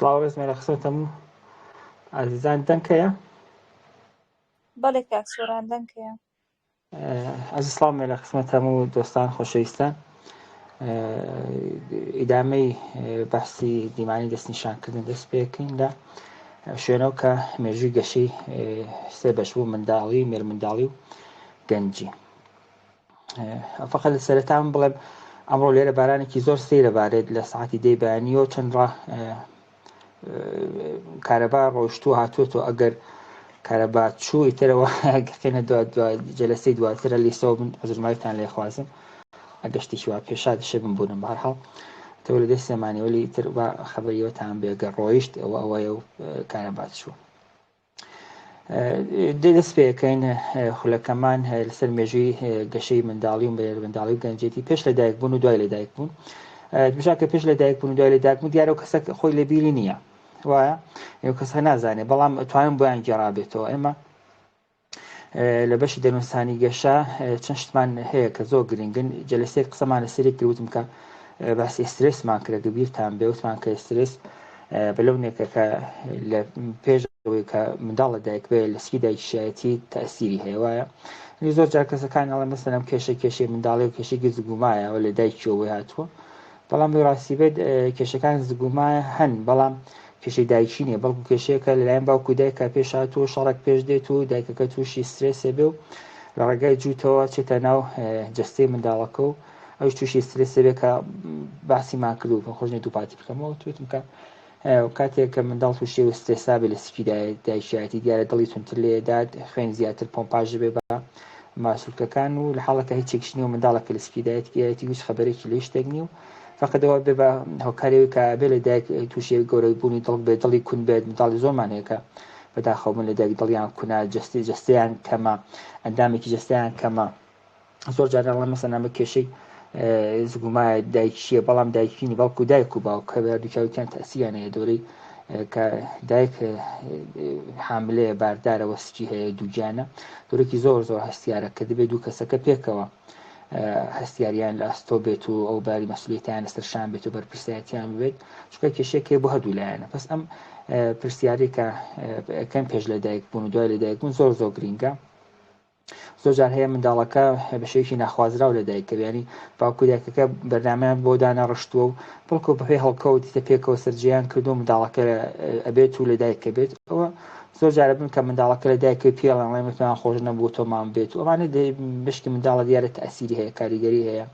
سڵاو ڕێزمە لە خزمەت هەموو ئازیزان دەنگ هەیە؟ بەڵێ کاک سۆران دەنگ هەیە. ئازیز سڵاو لە خزمەت هەموو دۆستان خۆشەویستان ئیدامەی بەحسی دیمانی دەستنیشانکردن دەست پێکەین لە شوێنەوە کە مێژووی گەشەی سێ بەش بوو منداڵی مێرمنداڵی و گەنجی فقط لە سەرەتا من بڵێم ئەمڕۆ لێرە بارانێکی زۆر سەیرە بارێت لە ساعتی دەی بەیانیەوە چەند ڕا کارەبا ڕۆشتوو هاتووەتەوە ئەگەر کارەبا چوو ئیترەوە گەقینە دو دو جەلەسەی دواترە لیسەوە من عزرمایتان لێ خوازم ئەگە شتێکی وا پێشا دەشێ بمبوونم بەهەرحاڵ تەوە لە دەست سلێمانی وەلی ئیتر با خەبەریەوەتان بێ گەر ڕۆیشت ئەوە ئەوەیە و کارەبا چوو. دەست پێەکەین خولەکەمان لەسەر مێژووی گەشەی منداڵی و منداڵی و گەنجێتی پێش لە دایک بوون و دوای لە دایک بوون بژا کە پێش لە دایک بوون و دوای لە دایک بوون دیارە و کەسە خۆی لە بیری نییە وایە ئێوە کەسە نازانێ بەڵام توانم بۆیان گێڕابێتەوە ئێمە لە بەشی دەروونسانی گەشە چەند شتمان هەیە کە زۆر گرنگن جەلەسەیەک قسەمان لەسەری کرد وتم کە باسی ئسترێسمان کرد گە بیرتان بێ وتمان کە ئسترێس بە لەونێکە کە لە پێش ئەوەی کە منداڵ لە دایک بێ لە سکی دایکشایەتی تەسیری هەیە وایە یعنی زۆر جار کەسەکان ئەڵێن مەسەلەن ئەم کێشە کێشەی منداڵی و کێشەی زگومایە و لە دایکیەوە هاتووە بەڵام بۆی ڕاستی بێت کێشەکان زگومایە هەن بەڵام کێشەی دایکی نیە بەڵکو کێشەیەکە لەلایەن باوک و دایکە پێش هاتووە شەڕێک پێش دێت و دایکەکە تووشی سترێسێ بێ و لە ڕێگای جووتەوە چێتە ناو جەستەی منداڵەکە و ئەوش تووشی سترێسێ بێ کە باسیمان کرد و خۆش نیە دووپاتی بکەمەوە توتم کە کاتێک کە منداڵ تووشی و سترێسا بێ لە سکی دایکیایەتی دیارە دڵی توندتر لێدات خوێن زیاتر پۆمپاژ بێ بە ماسولکەکان و لە حاڵەکە هیچێکش نیە و منداڵەکە لە سکی دایکیایەتی هیچ خەبەرێکی لە هیچ شتێک نیە و فەقەت ئەوە بێ بە هۆکاری ئەوەی کە بێ لە دایک تووشی گەورەی بوونی دڵ بێ دڵی کون بێت منداڵی زۆرمان هەیە کە بەداخەوە بوون لە دایک دڵیان کونە جەستی جەستەیان کەمە ئەندامێکی جەستەیان کەمە زۆر جار دەڵێن مەسەلەن ئەمە کێشەی زگومایە دایکیە بەڵام دایکینی بەڵکو دایک و باوک کە هەردووکیان تەسیریان هەیە دۆرەی کە دایک حاملەیە باردارەوە سکی هەیە دووگیانە دورێکی زۆر زۆر هەستیارە کە دەبێت دوو کەسەکە پێکەوە هەستیاریان لە ئەستۆ بێت و ئەو باری مەسولیەتیان لەسەر شان بێت و بەرپرسایەتیان بێت چونکە کێشەیەک هەیە بۆ هەردوو لایەنە پس ئەم پرسیارێک کە کەم پێش لە دایک بوون و دوای لە دایک بوون زۆر زۆر گرینگە زۆر جار هەیە منداڵەکە بە شێوەیەکی ناخوازراو لە دایکە ینی باوکو دایکەکە بەرنامەیان بۆ داناڕشتووە و بەڵکو بەپێی هەڵکەوت تە پێکەوە سەرجیان کردو منداڵەکە ئەبێت و لە دایکە بێت ئەوە زۆر جارە بن کە منداڵەکە لە دایکەی پێڵێن ئەڵێن پێیان خۆش نەبوو تۆمان بێت و ئەمانە مشکی منداڵە دیارە تەئسیری هەیە کاریگەری هەیە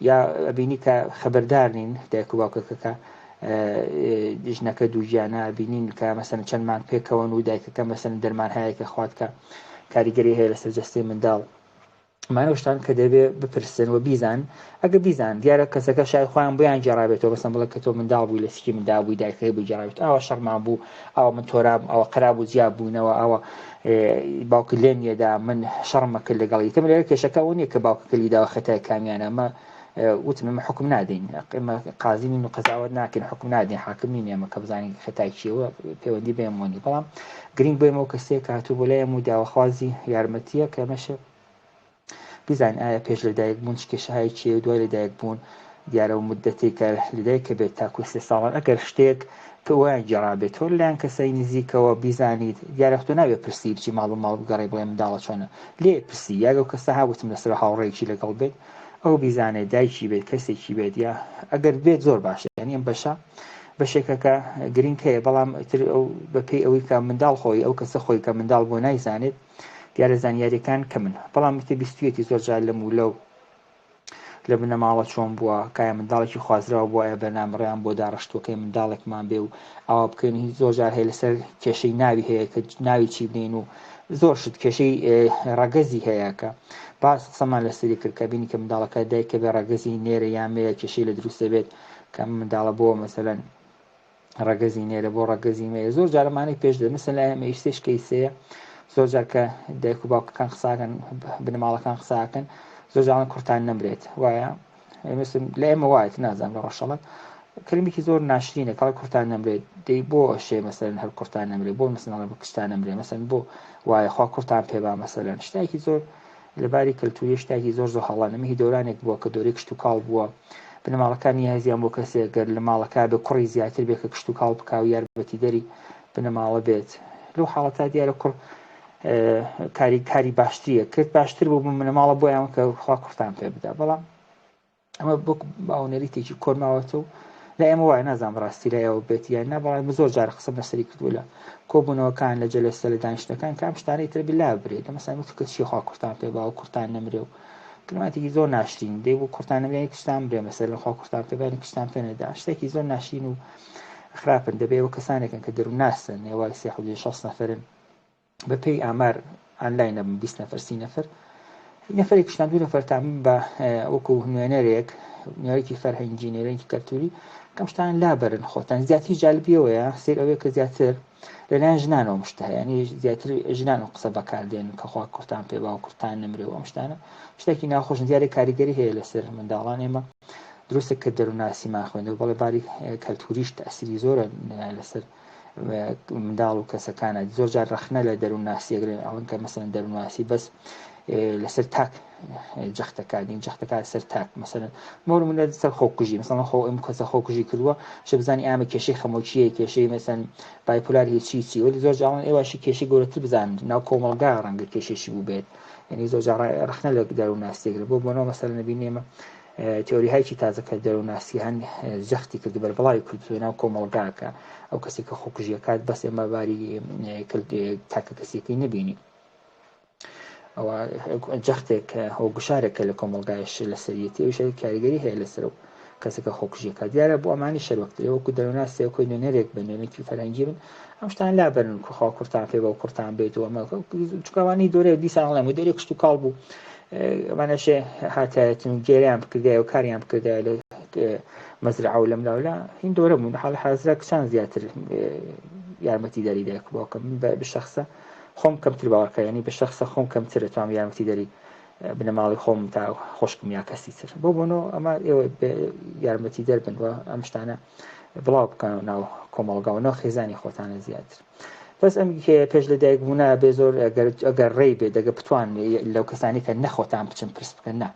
یا ئەبینی کە خەبەردار نین دایک و باوکەکە کە ژنەکە دووگیانە بینین کە مەسەن چەند مانگ پێکەوەن و دایکەکە مەسەن دەرمان هەیە کە خوات کە کاریگەری هەیە لەسەر جەستەی منداڵ ئەمانە شتان کە دەبێ بپرسن و بیزان ئەگە بیزان دیارە کەسەکە شای خۆیان بۆیان گێڕابێتەوە بەسەن بڵێ کە تۆ منداڵ بووی لە سکی مندا بووی دایکەکەی بۆی گێڕابێت ئاوا شەڕمان بوو ئاوا من تۆرام ئەوە قەرا بوو جیا بووینەوە ئاوا باوکت لێم یەدا من شەڕمە کرد لەگەڵی تەم لێرە کێشەکە ئەوە نییە کە باوکەکە لیداوە خەتای کامیانە ئەمە وتم ئێمە حکم نادەین ئێمە قازی نین و قەزاوەت ناکەین حکم نادەین حاکم نین ئێمە کە بزانین خەتای کێوە پەیوەندی بە ئێمەوە نییە بەڵام گرنگ بۆ ئێمە ئەو کەسەیە کە هاتوو بۆ لای ئێمە و داواخوازی یارمەتییە کە ئەمەش بیزانین ئایا پێش لەدایک بوون چ کێشەهایەکی هەیە و دوای لەدایک بوون دیارە و مدەتێک کە لەدایک کە بێت تاکو سێ ساڵان ئەگەر شتێک کە وایان گێڕابێتەوە لەلایەن کەسای نزیکەوە بیزانیت دیارە تۆ نابێ پرسی بچی ماڵ بە ماڵ بگەڕێ بڵێ منداڵە چۆنە لێ پرسی یا گەو کەسە ها وتم لەسەر هاوڕێیەکی لەگەڵ بێت ئەو بیزانێت دایکی بێت کەسێکی بێت یا ئەگەر بێت زۆر باشە یعنی ئەم بەشە بەشێکە کە گرنگ هەیە بەڵام تر ئەو بەپێی ئەوەی کە منداڵ خۆی ئەو کەسە خۆی کە منداڵ بۆ نایزانێت دیارە زانیاریەکان کەمن بەڵام تێ بیستویەتی زۆر جار لەم و لەو لە بنەماڵە چۆن بووە کایە منداڵێکی خوازراو بووە ئایا بەرنامەڕێیان بۆ داڕشتووەکەی منداڵێکمان بێ و ئاوا بکەین هیچ زۆر جار هەیە لەسەر کێشەی ناوی هەیە کە ناوی چی بنین و زۆر شت کێشەی ڕەگەزی هەیە کە باس قسەمان لەسەری کرد کە بینی کە منداڵەکە دایکە بێ ڕەگەزی نێرە یان مێیە کێشەی لە دروست دەبێت کە منداڵە بۆ مەسەلەن ڕەگەزی نێرە بۆ ڕەگەزی مێیە زۆر جار ئەمانەی پێش دێت مەسەلەن لای ئێمە ئیستێش کەیسەیە زۆر جار کە دایک و باوکەکان قساکەن بنەماڵەکان قساکەن زۆر جاران کوڕتان نەمرێت وایە مەسەلەن لە ئێمە وایە نازانم لە ڕەشەڵەت کەلمێکی زۆر ناشرینە کەڵی کوڕتان نەمرێت دەی بۆ شێ مەسەلەن هەر کوڕتان نەمرێت بۆ مەسەلەن ئەڵێ کچتان نەمرێ مەسەلەن بۆ وایە خوا کوڕتان پێبا مەسەلەن شتێکی زۆر لە باری کەلتوری شتێکی زۆر زۆر هەڵە نەمە هی دەورانێک بووە کە دەورەی کشتوکاڵ بووە. بنەماڵەکان نیازیان بۆ کەسێک گەر لە ماڵەکە بێ کوڕی زیاتر بێ کە کشتوکاڵ بکا و یارمەتیدەری بنەماڵە بێت لەو حاڵەتا دیارە کوڕ کاری کاری باشتریە کرد باشتر بوو بۆ بنەماڵە بۆیان کە خوا کوڕتان پێ بدا بەڵام ئەمە بۆ باونەریتێکی کۆن ماوەتە و لە ئێمە وایە نازانم ڕاستی لای ئەوە بێت یان نا بەڵام زۆر جار قسەم لەسەری کردووە لە کۆبوونەوەکان لە جەلەسە لە دانیشتنەکان کە ئەم شتانەی تر بلا برێت لە مەسەلەن وتو کە چی خوا کوڕتان پێ با و کوڕتان نەمرێ و کلماتێکی زۆر ناشرین دەی بۆ کوڕتان نەمرێ یانی کچتان برێ مەسەلەن خوا کوڕتان پێ با یانی کچتان پێ نەدا شتێکی زۆر ناشرین و خراپن دەبێ ئەوە کەسانێکن کە دەروونناسن ئێوە سێ حدودی 60 نەفرن بە پێی ئامار ئانلاین نەبن 20 نەفەر 30 نەفەر نەفەرێکیشتان دوو نەفەرتان بە وەکو نوێنەرێک نوێنەرێکی فەرهەنگی نوێنەرێکی کەلتوری کەم شتان لابەرن خۆتان زیاتر جالبیەوەیە سیر ئەوەیە کە زیاتر لەلایەن ژنانەوە مشتە هەیە ینی زیاتر ژنان و قسە بەکاردێن کە خوا کورتان پێ باو کورتان نەمرێ و ئەم شتانە شتێکی ناخۆشن دیارە کاریگەری هەیە لەسەر منداڵان ئێمە دروستە کە دەروونناسیمان خوێندەوە بەڵێ باری کەلتوریش تەسیری زۆرە لەسەر منداڵ و کەسەکانە زۆر جار ڕەخنە لە دەروونناسی ئەگرن ئەڵێن کە مەسەلەن دەروونناسی بەس لەسەر تاک جەختەکات دین جەختەکات سەر تاک مەسەلەن مۆر منە سەر خۆکوژی مەسەلەن خۆ ئەم کەسە خۆکوژی کردووە شە بزانی ئامە کێشەی خەمۆکیە کێشەی مەسەن bipolar هی چی چی وەلی زۆر جاڵن ئێوەشی کێشەی گەورەتر بزان ناو کۆمەڵگا ڕەنگە کێشێکی بوو بێت یعنی زۆر جار ڕەخنە لە دەروونناسی ئەگرن بۆ بۆنەوە مەسەلەن نەبینی ئێمە تیۆریهایکی تازە کە دەروونناسی هەن جەختی کرد و بەربڵاوی کردووە ناو کۆمەڵگاکە ئەو کەسێک کە خۆکوژیەکات بەس ئێمە باری تاکە کەسێکی نبینی ئەوە جەختێک هەو گوشارێکە لە کۆمەڵگایش لەسەریەتی ئەویش کاریگەری هەیە لەسەر و کەسەکە خۆکوژیەکە دیارە بۆ ئەمانی شەروەکترێ وەکو دەروونناسێ وەکو نوێنەرێک بن نوێنێکی فەرهەنگی بن ئەم شتان لابەرن کوخوا کوڕتان پێ بە کوڕتان بێت و ئەمە چکەوانی دۆرێ دیسان ئەڵێم و دەرێ کشت و کاڵ بوو ئەمانەشێ هاتایەتن و گێریان بکردایە و کاریان بکردایە لە مەزرعە و لەملاولا هین دۆرە بوون حاڵ حازرە کچان زیاتر یارمەتی دەری دایک و باوکم بە شخصە خۆم کەمتر باوەڕکە ینی بە شخصە خۆم کەمتر دەتوانم یارمەتی دەری بنەماڵی خۆم تا خۆشکم یا کەسی تر بۆ بۆنۆ ئەمە ئێوە یارمەتی دەربن و ئەم شتانە بڵاو بکەنەوە ناو کۆمەڵگا و ناو خێزانی خۆتانە زیاتر بەس ئەم پێش لە دایک بوونا بێ زۆر ئەگەر ڕێی بێ دەگە بتوان لەو کەسانی کە نەخۆتان بچن پرس بکەن نا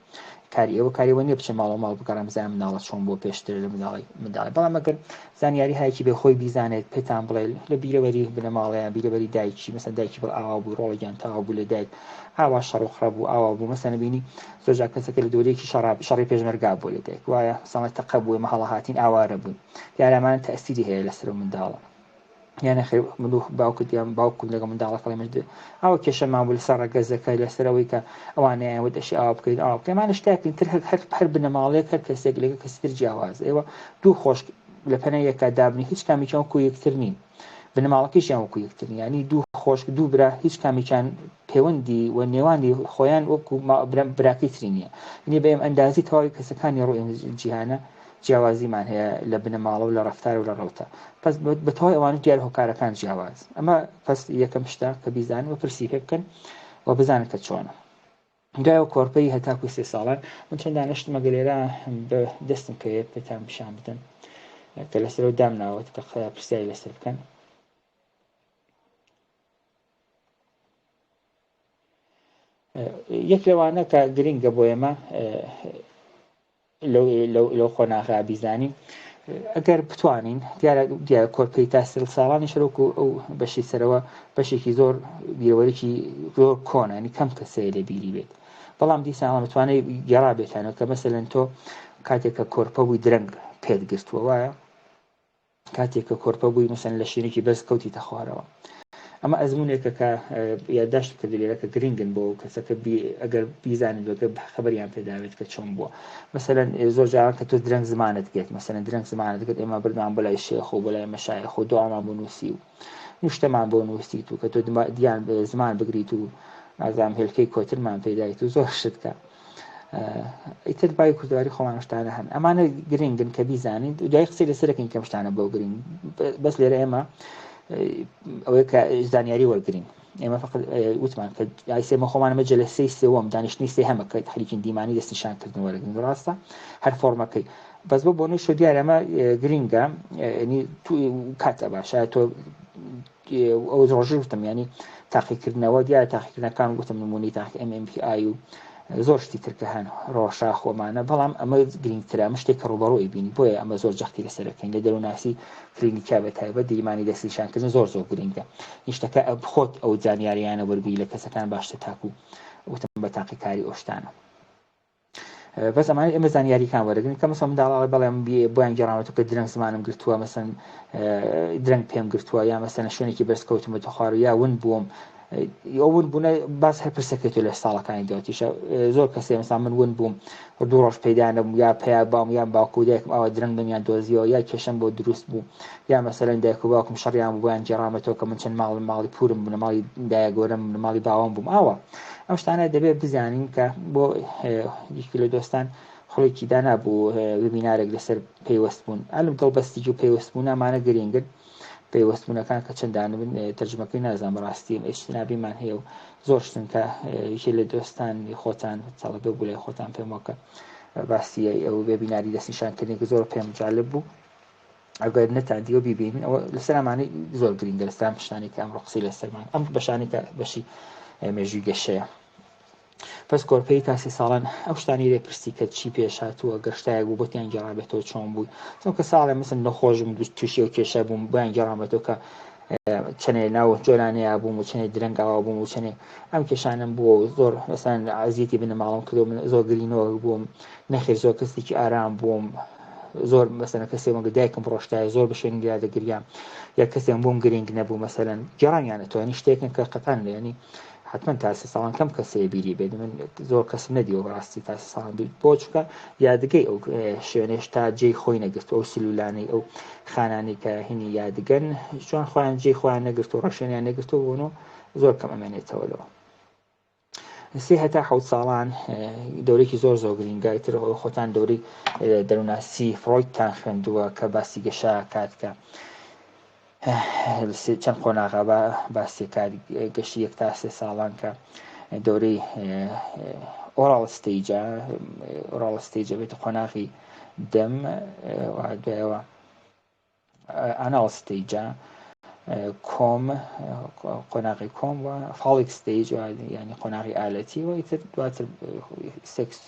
کاری ئێوە کاری وە نیە بچن ماڵ و ماڵ بگەڕێن بزانن مناڵە چۆن بووە پێشتر لە منداڵی منداڵی بەڵام ئەگەر زانیاری هایکی بێ خۆی بیزانێت پێتان بڵێ لە بیرەوەری بنەماڵەیان بیرەوەری دایکی مەسەن دایکی بڵ ئاوا بوو ڕۆڵە گیان تاوا بوو لە دایک ئاوا شەڕ و خڕە بوو ئاوا بوو مەسەن بینی زۆر جار کەسەکە لە دۆرەیەکی شەڕ شەڕی پێشمەرگا بوو لە دایک وایە ساڵی تەقە بوو ئێمە هەڵەهاتین ئاوارە بووین دیارەمان تەئسیری هەیە لەسەر منداڵە یان نەخێر من و باوکت یان باوکم لەگەڵ منداڵەکە مش ئەوە کێشەمان بوو لەسەر ڕەگەزەکە لەسەر ئەوەی کە ئەوانەیان وت ئەشی ئاوا بکەین ئاوا بکەین ئەمانە شتێکن تر هەر هەر هەر بنەماڵەیەک هەر کەسێک لەگەڵ کەسی تر جیاواز ئێوە دوو خۆشک لە پەنای یەکا دابنی هیچ کامێکیان وەکو یەکتر نین بنەماڵەکەیشیان وەکو یەکتر نین یعنی دوو خۆشک دوو برا هیچ کامێکیان پەیوەندی و نێوانی خۆیان وەکو براکەی تری نییە یعنی بە ئێم ئەندازی تەواوی کەسەکانی ڕووی ئەم جیهانە جیاوازیمان هەیە لە بنەماڵە و لە ڕەفتار و لە ڕەوتە پس بە تەواوی ئەوانە دیار هۆکارەکان جیاواز ئەمە پس یەکەم شتە کە بیزانن و پرسی پێ بکەن و بزانن کە چۆنە دوای کۆرپەی هەتاکو سێ ساڵان من چەند دانیشتمە گەلێرا بە دەستم کەوێت پێتان پیشان بدەم کە لەسەرەوە دامناوەت کە پرسیاری لەسەر بکەن یەک لەوانە کە گرنگە بۆ ئێمە لەو قۆناغا بیزانین ئەگەر بتوانین دیارە دیارە کۆرپەی تا سێ ساڵانی شەرۆک و ئەو بەشی سەرەوە بەشێکی زۆر بیرەوەرێکی زۆر کۆنە ینی کەم کەسەیە لە بیری بێت بەڵام دیسان ئەڵام بتوانێت گێڕا بێتانەوە کە مەسەلەن تۆ کاتێک کە کۆرپە بووی درەنگ پێت گرتووە وایە کاتێک کە کۆرپە بووی مەسەن لە شوێنێکی بەرز کەوتیتە خوارەوە ئەمە ئەزمونێکە کە یادداشت کرد لێرە کە گرنگن بۆ کەسەکە ئەگەر بیزانن بەگە خبریان پێداوێت کە چۆن بووە مەسەلەن زۆر جاران کە تۆ درەنگ زمانت گرت مەسەلەن درەنگ زمانت گرت ئێمە بردمان بۆ لای شێخ و بۆ لای مەشایخ و دوعامان بۆ نووسی و نوشتەمان بۆ نووسیت و کە تۆ دیان زمان بگریت و نازانم هێلکەی کۆترمان پێدایت و زۆر شت کە ئیتر بای کوردواری خۆمان شتانە هەن ئەمانە گرنگن کە بیزانین دوای قسەی لەسەرەکەین کەم شتانە بۆ گرنگ بەس لێرە ئێمە ئەوەی کە زانیاری وەرگین ئێمە فقط وتمان کە ئایسێمە خۆمانمە جەلەسەی سێوەم دانیشتنی سێهەمە کە خەریکین دیمانی دەستنیشانکردن وەرگین ڕاستە هەر فۆرمەکەی بەس بۆ بۆنەی شۆ دیارە ئەمە گرنگە کاتە باشە تۆ ئەو ڕۆژی وتم ینی تاقیکردنەوە دیارە تاقیکردنەکان وتم نمونەی تاقی MMPI و زۆر شتی تر کە هەن ڕۆشا خۆمانە بەڵام ئەمە گرنگترە ئەمە شتێک کە ڕووبەڕووی بین بۆیە ئەمە زۆر جەختی لەسەرەکەین لە دەروونناسی کلینیکا بە تایبەت گریمانی دەستنیشانکردن زۆر زۆر گرنگە نیشتەکە خۆت ئەو زانیاریانە وەرگری لە کەسەکان باشتر تاکو وتم بە تاقیکاری ئۆشتانە بەس ئەمانە ئێمە زانیاریکان وەرەگرن کە مەسەن منداڵ بەڵێم بۆیان گێڕاوەتە کە درەنگ زمانم گرتووە مەسەن درەنگ پێم گرتووە یا مەسەن شوێنێکی بەرز کەوتمەتە خوار یا ون بووم ئەو ون بوونە باس هەر پرسەکەی تۆ لە ساڵەکانی دواتیشە زۆر کەسێ مەسا من ون بووم دوو ڕۆژ پەیدا نەبووم یا پیا بام یان باوک و دایکم ئاوا درەنگ منیان دۆزیەوە یا کێشەم بۆ دروست بوو یا مەسەلەن دایک و باوکم شەڕیان بوو بۆیان گێڕامەتەوە کە من چەند ماڵم ماڵی پورم بوو لە ماڵی دایە گەورەم لە ماڵی باوەم بووم ئاوا ئەم شتانە دەبێت بزانین کە بۆ یەکی لە دۆستان خڵێکی دانابوو وبینارێک لەسەر پەیوەست بوون ئەلم دڵبەستگی و پەیوەست بوون ئەمانە گرنگن پەیوەستبوونەکان کە چەندانە بن تەرجمەکەی نازانم بەڕاستی ئیجتنابیمان هەیە و زۆر شتن کە یەکێ لە دۆستانی خۆتان تەڵەبە بوو لای خۆتان پێم وەکە باسی ئەو وێبیناری دەستنیشانکردنێک زۆر پێم جالب بوو ئەگەر نەتان دیوە بیبینن ئەوە لەسەر ئەمانەی زۆر گرنگە لەسەر ئەم شتانەی کە ئەمڕۆ قسەی لەسەرمان ئەم بەشانی کە بەشی مێژووی گەشەیە پس کۆرپەی تا سێ ساڵان ئەو شتانەی لێ پرسی کە چی پێش هاتووە گەر شتایەک بوو بۆتیان گێڕابێتەوە چۆن بووی چونکە ساڵێ مثل نەخۆشم تووشی ئەو کێشە بووم بۆیان گێڕامەتەوە کە چەنێ ناو جۆرانەیە بووم و چەنێ درەنگ ئاوا بووم و چەنێ ئەم کێشانم بووە و زۆر مەسەن ئازیەتی بنەماڵم کردو من زۆر گرینەوە بووم نەخێر زۆر کەسێکی ئارام بووم زۆر مەسەنە کەسێ وەگە دایکم ڕۆشتایە زۆر بە شوێنی لیا دەگریام یا کەسێک بۆم گرنگ نەبوو مەسەلەن گێڕانیانە توانی شتێکن کە قەتان لێنی حتمما تا سێ ساڵان کەم کەسێ بیری بێت من زۆر کەسم نەدیوە بەڕاستی تا سێ ساڵان بیت بۆ چونکە یادگەی ئەو شوێنێش تا جێی خۆی نەگرت ئەو سلولانەی ئەو خانانی کە هینی یادگەن چۆن خۆیان جێی خۆیان نەگرت و ڕەشێنیان نەگرتو بوون و زۆر کەم ئەمێنێتەوە لەوە سێ هەتا حەوت ساڵان دەورێکی زۆر زۆر گرینگە ئیتر خۆتان دەوری دەروناسی فرۆیدتان خوێندووە کە باسی گەشە کات کە چەند قۆناغە بە باسی کات گەشتی یەک تا سێ ساڵان کە دەورەی oral stage ە oral stage ە بێتە قۆناغی دەم دوایەوە anal stage ە کۆم قۆناغی کۆم و phallic stage ینی قۆناغی ئالەتی و ئیتر دواتر سێکس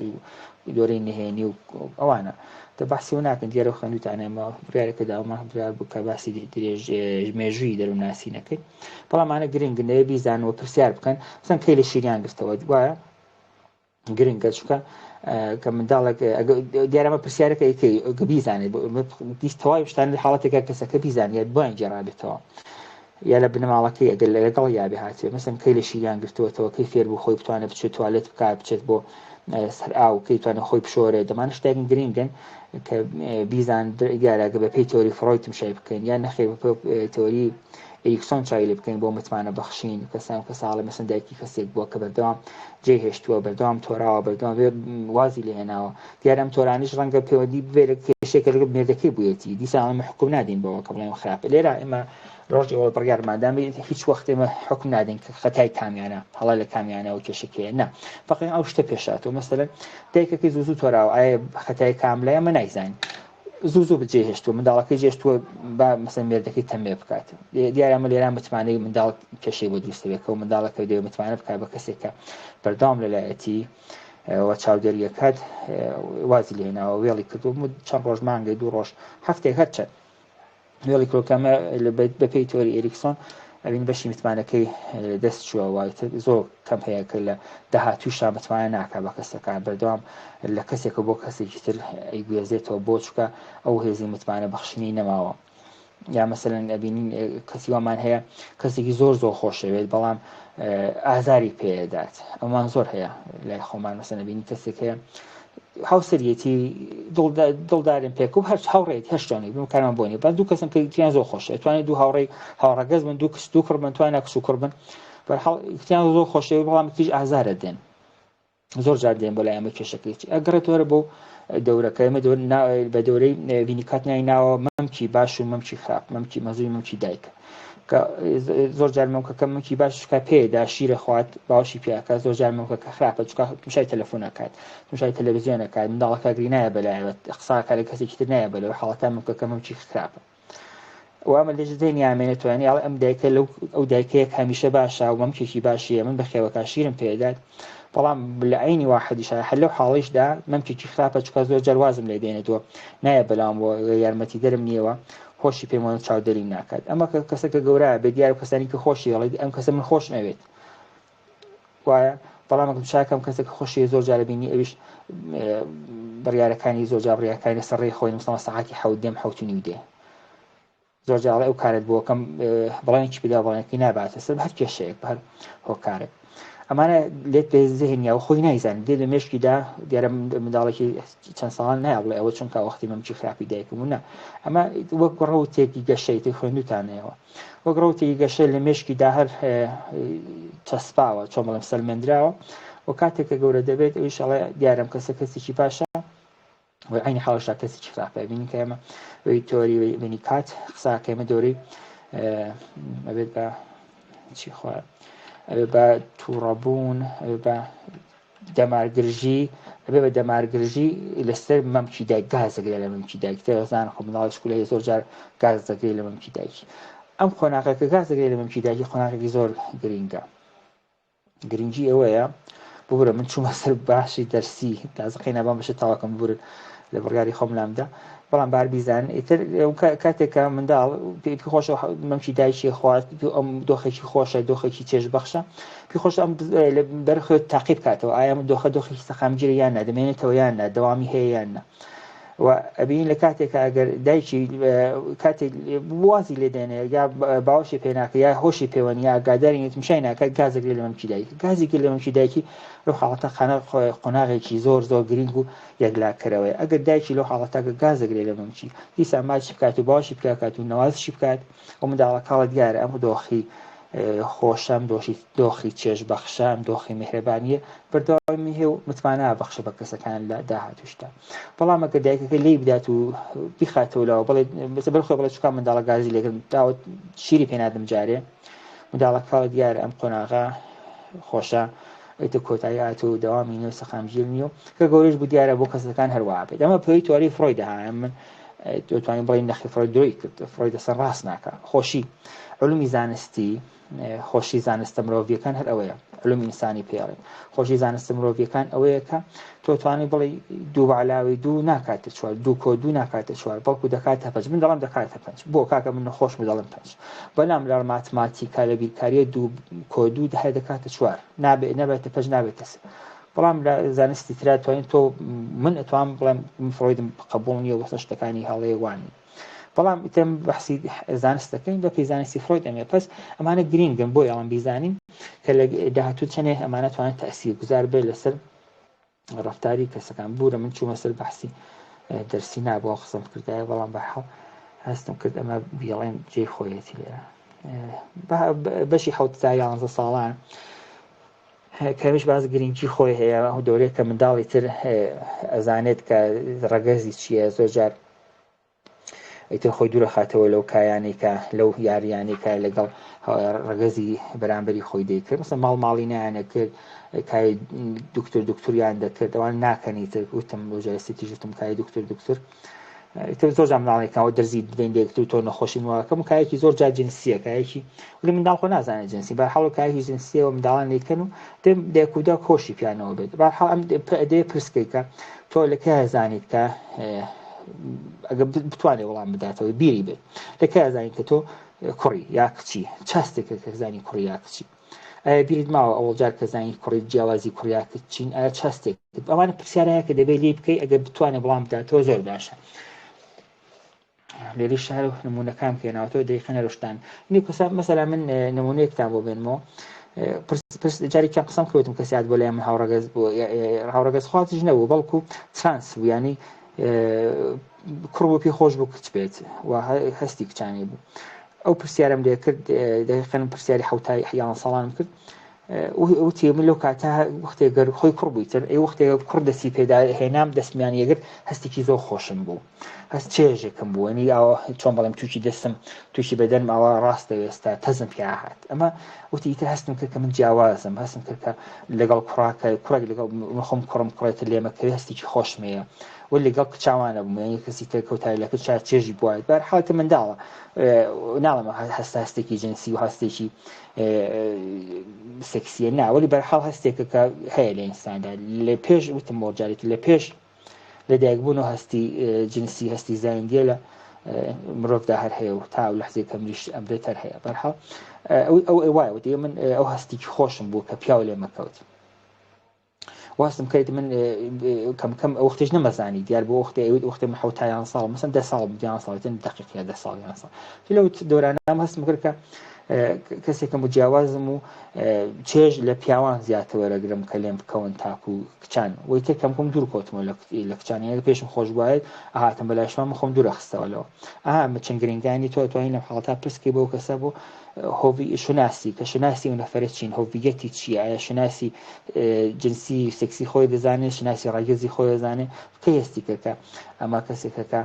و دۆرەی نهێنی و ئەوانە دە باسی و ناکەن دیارە خوێندوتانە ئێمە بڕیارێکە داوما بڕیار بوو کە باسی درێژ مێژووی دەروونناسی نەکەین بەڵام ئەمانە گرنگن دەبێ بیزانن و پرسیار بکەن مەسەن کەی لە شیریان گرتەوە وایە گرنگە چونکە کە منداڵێک دیارەمە پرسیارەکە یەکەی بیزانێت تەواوی شتان لە حاڵەتێکە کەسەکە بیزانێت بۆیان گێڕابێتەوە یا لە بنەماڵەکەی ئەگەر لەگەڵ یابێ هاتێ مەسەن کەی لە شیریان گرتووەتەوە کەی فێر بوو خۆی بتوانێت بچێت توالێت بکات بچێت بۆ سەر ئاو کەی توانێت خۆی بشۆرێ دەمان شتێک گرنگن کە بیزان دیارە گە بە پێی تۆری فرۆید تمشای بکەین یان نەخێر بە تۆری ئەریکسۆن چاوی لێ بکەین بۆ متمانە بەخشین کەسان کە ساڵە مەسن دایکی کەسێک بووە کە بەردەوام جێ هێشتووە بەردەوام تۆراوە بەردەوام وازی لێهێناوە دیارە ئەم تۆرانیش ڕەنگە پەیوەندی ببێت لە کێشێکە لەگەڵ مێردەکەی بوویەتی دیسان ئەمە حکوم نادەین بەوە کە بڵێن خراپە لێرە ئێمە ڕۆژی ئەوە بڕیارماندا هیچ وەخت ئێمە حکم نادەین کە خەتای کامیانە هەڵە لە کامیانە و کێشەکەیە نا فەقێ ئەو شتە پێشاتەوە مەسەلەن دایکەکەی زوو زوو تۆراوە ئایا خەتای کام لای ئەمە نایزانین زوو زوو بجێ هێشتووە منداڵەکەی جێشتووە با مەسەن مێردەکەی تەمێ بکات دیارە ئەمە لێرە متمانەی منداڵ کێشەی بۆ دروست دەبێت کە منداڵەکە دەوێت متمانە بکات بە کەسێک کە بەردەوام لەلایەتی و چاودێریەکات وازی لێناوە وێڵی کردو چەند ڕۆژ مانگێ دوو ڕۆژ هەفتێک هەرچەند وێڵی کۆکەمە بەپێی تۆری ئێریکسۆن ئەوین بەشی متمانەکەی دەست چووە وایتر زۆر کەم هەیە کە لە داهاتووشا متمانە ناکا بە کەسەکان بەردەوام لە کەسێکە بۆ کەسێکی تر ئەیگوێزێتەوە بۆ چکە ئەو هێزی متمانە بەخشینی نەماوە یا مەسەلەن ئەبینین کەسی وامان هەیە کەسێکی زۆر زۆر خۆشەوێت بەڵام ئازاری پێدات ئەومان زۆر هەیە لای خۆمان مەسەن ئەبینی کەسێک هەیە هاوسەریەتی دڵدارن پێک و هەر هاوڕێت هەر شتێک بم کارمان بۆ نیە بەس دوو کەسم کە تیان زۆر خۆشە توانێت دوو هاوڕێی هاوڕەگەز بن دوو کچ دوو کوڕ بن توانە کچ و کوڕ بن بەرحاڵ تیان زۆر خۆشەوێت بەڵام تیژ ئازارە دێن زۆر جار دێن بۆ لای ئەمە کێشەکەی چی ئەگەڕێتەوە بۆ دەورەکە ئێمە بە دەورەی ڤینیکات ناوی ناوە مەمکی باش و مەمکی خراپ مەمکی مەزوی مەمکی دایکە کە زۆر جار مەمکەکە مەمکی باش چکا پێدا شیرە خوات باوشی پیاکە زۆر جار مەمکەکە خراپە چکا تمشای تەلەفۆن ئەکات تمشای تەلەڤزیۆن ئەکات منداڵەکە گری نایە بەلایەوە قساکە لە کەسێکی تر نایە بەلەوە حاڵەتە مەمکەکە مەمکی خراپە وامە لێژ دێنی ئامێنێتەوە یعنی ئەڵێ ئەم دایکە لەو ئەو دایکەیە کە هەمیشە باشە و مەمکێکی باشیە من بەخێوەکە شیرم پێدات بەڵام لە عەینی واحدیشا هەر لەو حاڵیشدا مەمکێکی خراپە چونکە زۆر جار وازم لێ دێنێتەوە نایە بەلام بۆ یارمەتیدەرم نییەوە هۆشی پێم وە چاودێریم ناکات ئەمە کە کەسەکە گەورە بێ دیار کەسانی کە خۆشی دەڵێت ئەم کەسە من خۆش نەوێت وایە بەڵام ئەگەر چاکەم کەسێک خۆشی زۆر جارە بینی ئەویش بڕیارەکانی زۆر جار بڕیارەکانی لەسەر ڕێی خۆی نووسەوە سەعاتی حەوت دێم حەوت و نیو دێ زۆر جار ئەو کارت بۆ کەم بەڵێنێکی پێدا بەڵێنەکەی ناباتە سەر بە هەر کێشەیەک بە هەر هۆکارێک ئەمانە لێت بێ زهنیا و خۆی نایزانێت دێ لە مێشکیدا دیارە منداڵێکی چەند ساڵان نایە بڵێ ئەوە چونکە وەختی مەمکی خراپی دایکم و نا ئەمە وەک ڕەوتێکی گەشەی تر خوێندوتانەوە وەک ڕەوتێکی گەشە لە مێشکیدا هەر چەسپاوە چۆن بڵێم سەلمێندراوە و کاتێک کە گەورە دەبێت ئەویش ئەڵێ دیارم کەسە کەسێکی باشە و عینی حاڵشدا کەسێکی خراپە بینی کە ئێمە وی تۆری بینی کات قساکە ئێمە دۆری ئەبێت بە چی خوا ئەبێ بە تووڕەبوون ئەبێ بە دەمارگرژی ئەبێ بە دەمارگرژی لەسەر مەمکی دایک گاز دەگرێت لە مەمکی دایک تێزان خۆ مناڵی شکولەیە زۆر جار گاز دەگرێت لە مەمکی دایکی ئەم قۆناغەکە گاز دەگرێت لە مەمکی دایکی قۆناغێکی زۆر گرینگە گرنگی ئەوەیە ببورە من چوومە سەر باشی دەرسی تازە قەینا بام بەشە تاواکەم ببورن لە بڕیاری خۆم لامدا بەڵام بار بیزان ئیتر کاتێک کە منداڵ پێی خۆشە مەمکی دایکی خوارد ئەم دۆخێکی خۆشە دۆخێکی چێژ بەخشە پێی خۆشە ئەم بەرخۆ تاقی بکاتەوە ئایا دۆخە دۆخێکی سەقامگیرە یان نا دەمێنێتەوە یان نا دەوامی هەیە یان نا و ئەبینین لە کاتێکا ئەگەر دایکی کاتێک وازی لێ دێنێ یا باوەشی پێ ناکە یا هۆشی پێوە نیە ئاگاداری نیە تمشای ناکات گازێک لێ لە مەمکی دایک گازێکی لە مەمکی دایکی لەو حاڵەتە قانە قۆناغێکی زۆر زۆر گرنگ و یەکلاکەرەوەیە ئەگەر دایکی لەو حاڵەتە کە گازێک لێ لە مەمکی دیسان ماچی بکات و باوەشی بکات و نەوازشی بکات و منداڵەکەڵە دیارە ئەم دۆخی خۆشە، ئەم دۆخی دۆخی چێژبەخشە، ئەم دۆخی میهرەبانییە بەردەوامی هەیە و متمانە ئەبەخشە بە کەسەکان لە داهاتووشدا. بەڵام ئەگەر دایکەکە لێی بدات و بیخاتەوە لاوە بڵێ بەسەر خۆی بڵێ چکا منداڵە گازی لێکردم داوت شیری پێ نادەم جارێ منداڵەکە دیارە ئەم قۆناغە خۆشە ئیتر کۆتایی هات و دەوامی نیە و سەقامگیر نیە و کە گەورەش بوو دیارە بۆ کەسەکان هەروەها بێت ئەمە پێی تۆری فرۆیدە من دەتوانین بڵێین نەخی فرۆید درۆی کرد فرۆید لەسەر ڕاست ناکا خۆشی علومی زانستی خۆشی زانستە مرۆڤیەکان هەر ئەوەیە علومی ئینسانی پێڵێن خۆشی زانستە مرۆڤیەکان ئەوەیە کە تۆ توانی بڵێ دوو بەعلاوی دوو ناکاتە چوار دوو کۆ دوو ناکاتە چوار بەڵکو دەکاتە پەنج من دەڵم دەکاتە پەنج بۆ کاکە من نەخۆشم دەڵم پەنج بەلام لە ماتماتیکا لە بیرکاریە دوو کۆ دوو هەر دەکاتە چوار نابێت نابێتە پەنج نابێتە سێ بەڵام لە زانستی ترا توانین تۆ من ئەتوام بڵێم من فرۆیدم قبول نییە وەسە شتەکانی هەڵەیە وان بەڵام ئیتر بەحسی زانست دەکەین بە پێی زانستی فرۆید ئەمێ پس ئەمانە گرینگن بۆی ئەوان بیزانین کە لە داهاتوو چەنێ ئەمانە توانێت تەسیر گوزار بێت لەسەر ڕفتاری کەسەکان بوورە من چوومە سەر بەحسی دەرسی نابووە قسەم کردایە بەڵام بەحاڵ هەستم کرد ئەمە بیڵێن جێی خۆیەتی لێرە بەشی حوت تا یانزە ساڵان کەمیش باس گرنگی خۆی هەیە ئەو دەورەیە کە منداڵی تر ئەزانێت کە ڕەگەزی چییە زۆر جار ئیتر خۆی دوورەخاتەوە لەو کایانەی کە لەو یاریانەی کە لەگەڵ ڕەگەزی بەرامبەری خۆی دەیکرد مەسە ماڵ ماڵی نایانە کرد کای دکتۆر دکتۆریان دەکرد ئەوان ناکەنی تر وتم بۆ جەلەسەی تیژ وتم کای دکتۆر دکتۆر ئیتر زۆر جار مناڵێکەوە دەرزی بدەین لە یەکتر تۆ نەخۆشی نواکەم و کایەکی زۆر جار جنسیە کایەکی ولی منداڵ خۆ نازانێت جنسی بەرحاڵ و کایەکی جنسیەوە منداڵان لێکەن و دەم دایک و داک هۆشی پیانەوە بێت بەرحاڵ ئەم دێ پرسکەی کە تۆ لە کێ زانیت کە ئەگە بتوانێت وەڵام بداتەوە بیری بێت لە کێ زانیت کە تۆ کوڕی یا کچی چاستێکە کە زانی کوڕی یا کچی ئایا بیرت ماوە ئەوڵ جار کە زانی کوڕی جیاوازی کوڕ یا کچ چین ئایا چ هەستێک ئەوانە پرسیارایە کە دەبێت لێی بکەی ئەگەر بتوانێت وەڵام بداتەوە زۆر باشە لێری شار و نمونەکان بکەینەوە دەیخەنە شتان نیکوسا مەسەلا من نمونەیەکتان بۆ بێنمەوە جارێکیان قسەم کردم کەسیات بۆ لای من هاوڕەگەز بۆ هاوڕەگەز خوازیش نەبوو بەڵکو ترانس بوو ینی کوڕ بوو پێی خۆش بوو کچ بێت و هەستی کچانی بوو ئەو پرسیارم لێ کرد دەقیقەن پرسیاری حوتای یان ساڵانم کرد وتی من لەو کاتە وەختێ گەر خۆی کوڕ بووی تر ئەی وەختێ کوڕ دەستی پێدا هێنام دەستمیان یەگرت هەستێکی زۆر خۆشم بوو هەست چێژێکم بوو ینی ئاوە چۆن بڵێم تووشی دەستم تووشی بەدەنم ئاوا ڕاست دەوێستا تەزم پیا هات ئەمە وتی ئیتر هەستم کرد کە من جیاوازم هەستم کرد کە لەگەڵ کوڕاکە کوڕێک لەگەڵ من خۆم کوڕم کوڕێتر لێمەکەوێ هەستێکی خۆشمەیە. و لەگەڵ کچاوانە بووم یانی کەسی تر کەوتای لە کچ چێژی بوایت بەر حاڵتە منداڵە ناڵم هەستە هەستێکی جنسی و هەستێکی سێکسیە ناوەلی بەرحاڵ هەستێکە کە هەیە لە ئینساندا لە پێش وتم بۆ جارێت لە پێش لەدایکبوون و هەستی جنسی هەستی زایندیە لە مرۆڤدا هەر هەیە و تا و لەحزەی کە مریش ئەمرێت هەر هەیە بەرحاڵ ئەو ئەو وایە وتی من ئەو هەستێکی خۆشم بوو کە پیاو لێ مەکەوت واستم کرد من کەم کەم ئەو وەختیش نەمەزانی دیار بۆ وەختێ ئەوت وەختێ من حوتایان ساڵ مەسەن دە ساڵ یان ساڵ تن دقیق یا دە ساڵ یان ساڵ لەو دۆرانام هەستم کرد کە کەسێکم و جیاوازم و چێژ لە پیاوان زیاتر وەرەگرم کە لێم بکەون تاکو کچان وەی تر کەم کەم دوور کەوتمەوە لە کچان یانی پێشم خۆش بوایە ئەهاتم بە لایشمان من خۆم دوور ئەخستەوە لەوە ئەها من چەند گرنگانی تۆ ئەتوانی لەم حاڵەتا پرس کەی بەو کەسە بۆ هۆڤی شوناسی کە شوناسی ئەو نەفەرە چین هۆڤیەتی چییە ئایا شوناسی جنسی سێکسی خۆی دەزانێت شوناسی ڕەگەزی خۆی دەزانێت کەی هەستی کرد کە ئەمە کەسێکە کە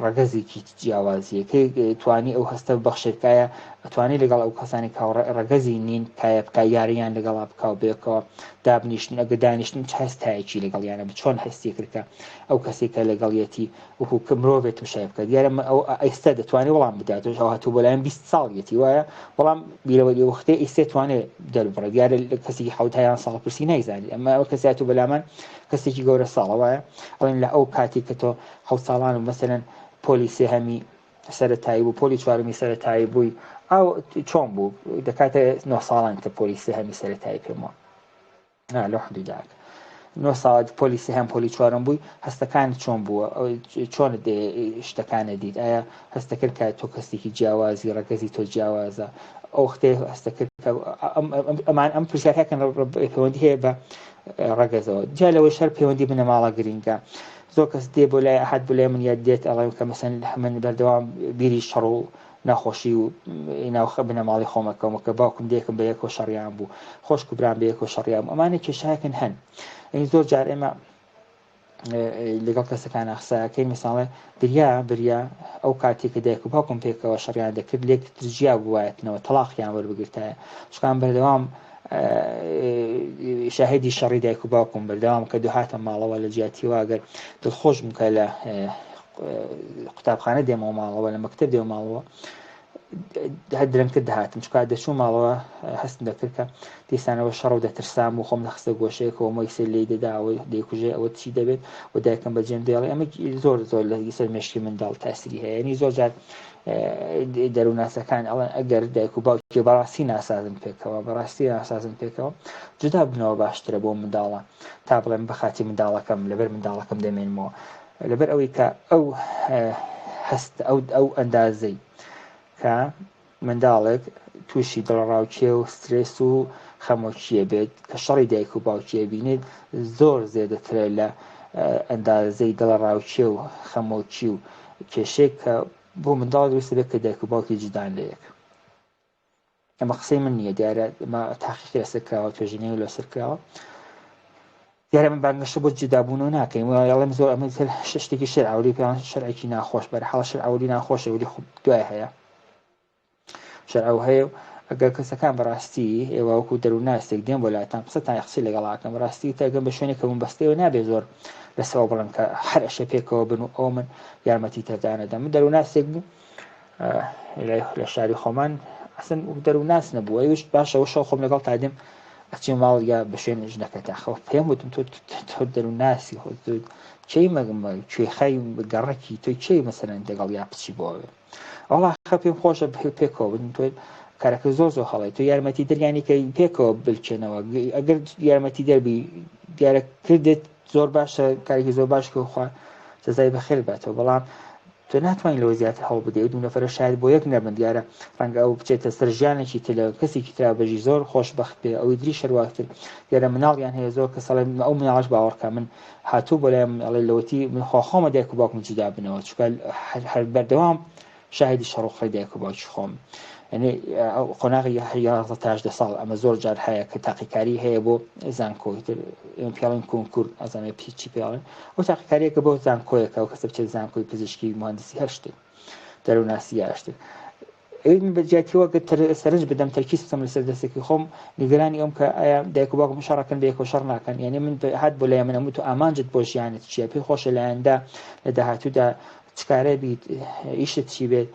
ڕەگەزێکی جیاوازیە کەی توانی ئەو هەستە ببەخشێت کایە ئەتوانێت لەگەڵ ئەو کەسانی کە ڕەگەزی نین کایە بکە یاریان لەگەڵا بکە و بێکەوە دابنیشتن ئەگە دانیشتن چ هەستایەکی لەگەڵیانە چۆن هەستی کرد کە ئەو کەسێک کە لەگەڵیەتی وەکو کە مرۆڤێت تمشای بکە دیارە ئەو ئێستا دەتوانێت وەڵام بدات ئەو هاتوو بۆ لایەن 20 ساڵیەتی وایە بەڵام بیرەوەری وەختێ ئێستا توانێت دەربڕێت دیارە کەسێکی حوتایان ساڵ پرسی نایزانی ئەمە ئەو کەسی هاتوو بەلامان کەسێکی گەورە ساڵە وایە ئەڵێن لە ئەو کاتی کە تۆ حەوت ساڵان و مەسەلەن پۆلی سێهەمی سەرەتایی بوو پۆلی چوارەمی سەرەتایی بووی ئەو چۆن بوو دەکاتە نۆ ساڵان کە پۆلی سێهەمی سەرەتایی پێم وە لەو حدوداک نۆ ساڵ پۆلی سێهەم پۆلی چوارم بووی هەستەکان چۆن بووە چۆن شتەکانە دیت ئایا هەستە کرد کە تۆ کەسێکی جیاوازی ڕەگەزی تۆ جیاوازە ئەو وەختێ هەستە کرد کە ئەمان ئەم پرسیارەکەن پەیوەندی هەیە بە ڕەگەزەوە جیا لەوەی شەر پەیوەندی بنەماڵە گرینگە زۆر کەس دێ بۆ لای ئەحەد بۆ لای من یاد دێت ئەڵێم کە مەسەن من بەردەوام بیری شەڕ و ناخۆشی و ناو بنەماڵی خۆمەکەمە کە باوکم دێکم بە یەکەوە شەڕیان بوو خۆشک و برام بە یەکەوە شەڕیان بوو ئەمانە کێشایەکن هەن ئەی زۆر جار ئێمە لەگەڵ کەسەکان قسەکەی مثاڵێ بریا بریا ئەو کاتێک کە دایک و باوکم پێکەوە شەڕیان دەکرد لێک ترجیا بوایەتنەوە تەلاقیان وەربگرتایە چکان بەردەوام شاهدی شەڕی دایک و باوکم بەردەوام کە دوهاتە ماڵەوە لە جیاتیەوە ئەگەر دڵخۆش بووم کە لە قوتابخانە دێمەوە ماڵەوە لە مەکتب دێمە ماڵەوە هەر درەنگتر دەهاتم چکا دەچوو ماڵەوە هەستم دەکرد کە دیسانەوە شەڕ و دەترسام و خۆم دەخستە گۆشەیەکەوە مۆیسێ لێی دەدا ئەوە دەیکوژێ ئەوە چی دەبێت و دایکم بەجێم دێڵێ ئەمە زۆر زۆر لە سەر مێشکی منداڵ تاسیری هەیە یعنی زۆر جار دەروونناسەکان ئەڵێن ئەگەر دایک و باوکی بەڕاستی ناسازن پێکەوە بەڕاستی ناسازن پێکەوە جودا بنەوە باشترە بۆ منداڵە تا بڵێم بەخاتی منداڵەکەم لەبەر منداڵەکەم دەمێنمەوە لەبەر ئەوەی کە ئەو هەست ئەو ئەو ئەندازەی کە منداڵێک تووشی دڵەڕاوکێ و سترێس و خەمۆکییە بێت کە شەڕی دایک و باوکی ئەبینێت زۆر زێدەترە لە ئەندازەی دڵەڕاوکێ و خەمۆکی و کێشەیەک کە بۆ منداڵ دروست دەبێت کە دایک و باوکی جودان لە یەک. ئەمە قسەی من نییە دیارە ئەمە تاقیقی لەسەر کراوە توێژینەوەی لەسەر کراوە دیارە من بانگەشە بۆ جودابوونەوە ناکەین و ئەڵێم زۆر ئەمە شتێکی شەرعەولی پێیان شەرعێکی ناخۆش بەرحاڵ شەرعەولی ناخۆشە ولی خۆ دوای هەیە شەرعەو هەیە و ئەگەر کەسەکان بەڕاستی ئێوە وەکو دەروونناسێک دێن بۆ لاتان قسەتان قسەی لەگەڵاکەم بەڕاستی تاگەم بە شوێنێک کە بنبەستەیەوە نابێ زۆر لەسەوە بڵێم کە هەر ئەشێ پێکەوە بن و ئەو من یارمەتی تردانەدەم من دەروونناسێک بوو لە شاری خۆمان ئەسن دەروونناس نەبوو ئەویش باشە شەو خۆم لەگەڵ تا دێم ئەچیم ماڵ یا بە شوێن ژنەکە تاخەوە پێم وتم تۆ تۆ دەروونناسی خۆ کێی مەگمە کوێخای گەڕەکی تۆ کێی مەسەلەن دەگەڵ یا بچی بۆ ئەوێ وەڵا خە پێم خۆشە پێکەوە بن تۆ کارەکە زۆر زۆر هەڵەی تۆ یارمەتی دەریانی کە پێکەوە بلکێنەوە ئەگەر یارمەتی دەربی دیارە کردت زۆر باشە کارێکی زۆر باش کە خوا جەزای بەخێر باتەوە بەڵام تۆ ناتوانین لەوە زیاتر هەوڵ بدەیت ئەو دوو نەفەرە شاید بۆ یەک نەبن دیارە ڕەنگە ئەو بچێتە سەر ژیانێکی تر لەگەڵ کەسێکی ترا بژی زۆر خۆشبەخت بێ ئەوی دری شەرواتر دیارە مناڵیان هەیە زۆر کەس ئەڵێ ئەو مناڵش باوەڕکە من هاتوو بۆ لای من ئەڵێ لەوەتی من خوا خۆمە دایک و باوکم جودا بنەوە چونکە هەر بەردەوام شاهدی شەڕ و قڕی دایک و باوکی خۆم یعنی قۆناغی 11 تا 18 ساڵ ئەمە زۆر جار هەیە کە تاقیکاری هەیە بۆ زانکۆ ئێمە پیاڵین کۆنکور ئەزانێ پیچی پیاڵن ئەو تاقیکاریەکە بۆ زانکۆیەکە و کەسە بچێت زانکۆی پزیشکی مهندسی هەر شتێک دەرووناسی یا شتێک. ئەوێت من بە جیاتیەوە گەر سەرنج بدەم تەرکیز بکەم لەسەر دەستێکی خۆم نیگەرانی ئەوم کە ئایا دایک و باوکم شەڕەکەن بە یەکەوە شەڕ ناکەن یعنی من هات بۆ لای من ئەم تۆ ئامانجت بۆ ژیانت چییە پێی خۆشە لایەندا لە داهاتوودا چ کارە بیت ئیشت چی بێت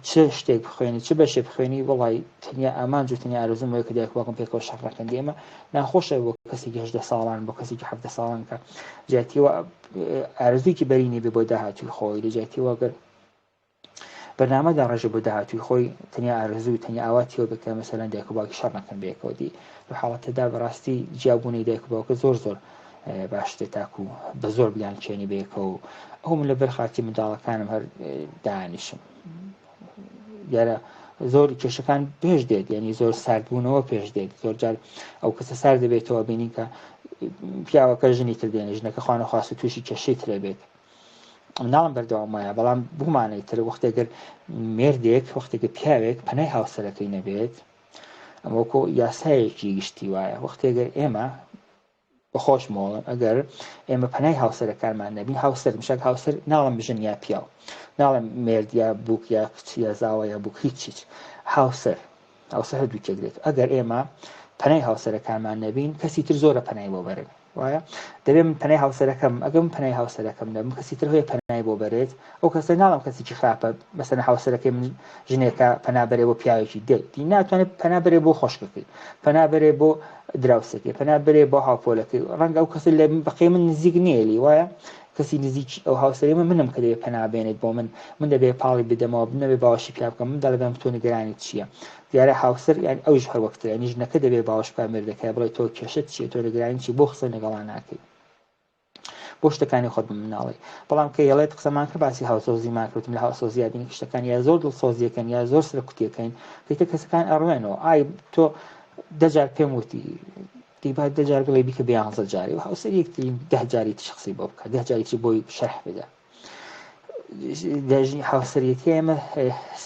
چ شتێک بخوێنی چ بەشێ بخوێنی وڵی تەنیا ئامانج و تەنیا ئارەزووم وەیە کە دایک و باوکم پێکەوە شەڕ نەکەن ئێمە ناخۆشە بۆ کەسێکی 18 ساڵان بۆ کەسێکی 17 ساڵان کە جیاتیەوە ئارەزوویەکی بەرینی بێ بۆ داهاتووی خۆی لە جیاتیەوە گەر بەرنامە داڕێژێ بۆ داهاتووی خۆی تەنیا ئارەزوو تەنیا ئاواتی ئەوە بێت کە مەسەلەن دایک و باوکی شەڕ نەکەن بەیەکەوە دی لەو حاڵەتەدا بەڕاستی جیابوونەی دایک و باوکە زۆر زۆر باشتر تاکو بە زۆر بیان چێنی بەیەکەوە و ئەو من لەبەر خاتی منداڵەکانم هەر دانیشم دیارە زۆر کێشەکان پێش دێت یعنی زۆر ساردبوونەوە پێش دێت زۆر جار ئەو کەسە سار دەبێتەوە بینین کە پیاوەکە ژنی تر دێنێ ژنەکە خوانە خواست و تووشی کێشەی ترە بێت مناڵم بەردەوام وایە بەڵام بوومانەی تر وەختێک گەر مێردێک وەختێکە پیاوێک پەنای هاوسەرەکەی نەبێت ئەمە وەکۆ یاسایەکی گشتی وایە وەختێک گەر ئێمە بەخۆش مۆڵم ئەگەر ئێمە پەنای هاوسەرەکانمان نەبین هاوسەر مشک هاوسەر ناڵم ژن یا پیاو ناڵم مێرد یا بووک یا کچ یا زاوە یا بووک هیچ هیچ هاوسەر هاوسەر هەردوو تێک دێت ئەگەر ئێمە پەنای هاوسەرەکانمان نەبین کەسی تر زۆرە پەنای بۆ بەرن وایە دەبێ من پەنای هاوسەرەکەم ئەگەر من پەنای هاوسەرەکەم نەبم کەسی تر هەیە پەنای بۆ بەرێت ئەو کەسە ناڵم کەسێکی خراپە مەسەلەن هاوسەرەکەی من ژنێکە پەنا بەرێ بۆ پیاوێکی دێ دی ناتوانێت پەنا بەرێ بۆ خۆشکەکەی پەنا بەرێ بۆ دراوسێکەی پەنا بەرێ بۆ هاوپۆلەکەی ڕەنگە ئەو کەسە لە بەقەی من نزیک نییە لی وایە کەسی نزیکی ئەو هاوسەری من منم کە دەبێ پەنا بێنێت بۆ من من دەبێ پاڵی بدەمەوە بنەبێ باوەشی پیا بکەم من دەڵێ بەم تۆ نیگەرانی چییە دیارە هاوسەر یان ئەویش هەر وەکتر یانی ژنەکە دەبێ باوەش بکا مێردەکەی بڵێ تۆ کێشەت چییە تۆ نیگەرانی چی بۆ قسە لەگەڵا ناکەی بۆ شتەکانی خۆت بە مناڵی بەڵام کە یەڵێت قسەمان کرد باسی هاوسۆزیمان کردم لە هاوسۆزیا بینی شتەکان یا زۆر دڵسۆزیەکەن یا زۆر سەرکوتیەکەین کەیتە کەسەکان ئەڕوێنەوە ئای تۆ دەجار پێم وتی دی با دەجار بڵێ بیکە بیانزە جاری و هاوسەر یەکترین ده جاری تر قسەی بۆ بکە ده جاری تر بۆی شەرح بدە دەژنی هاوسەرێتی ئێمە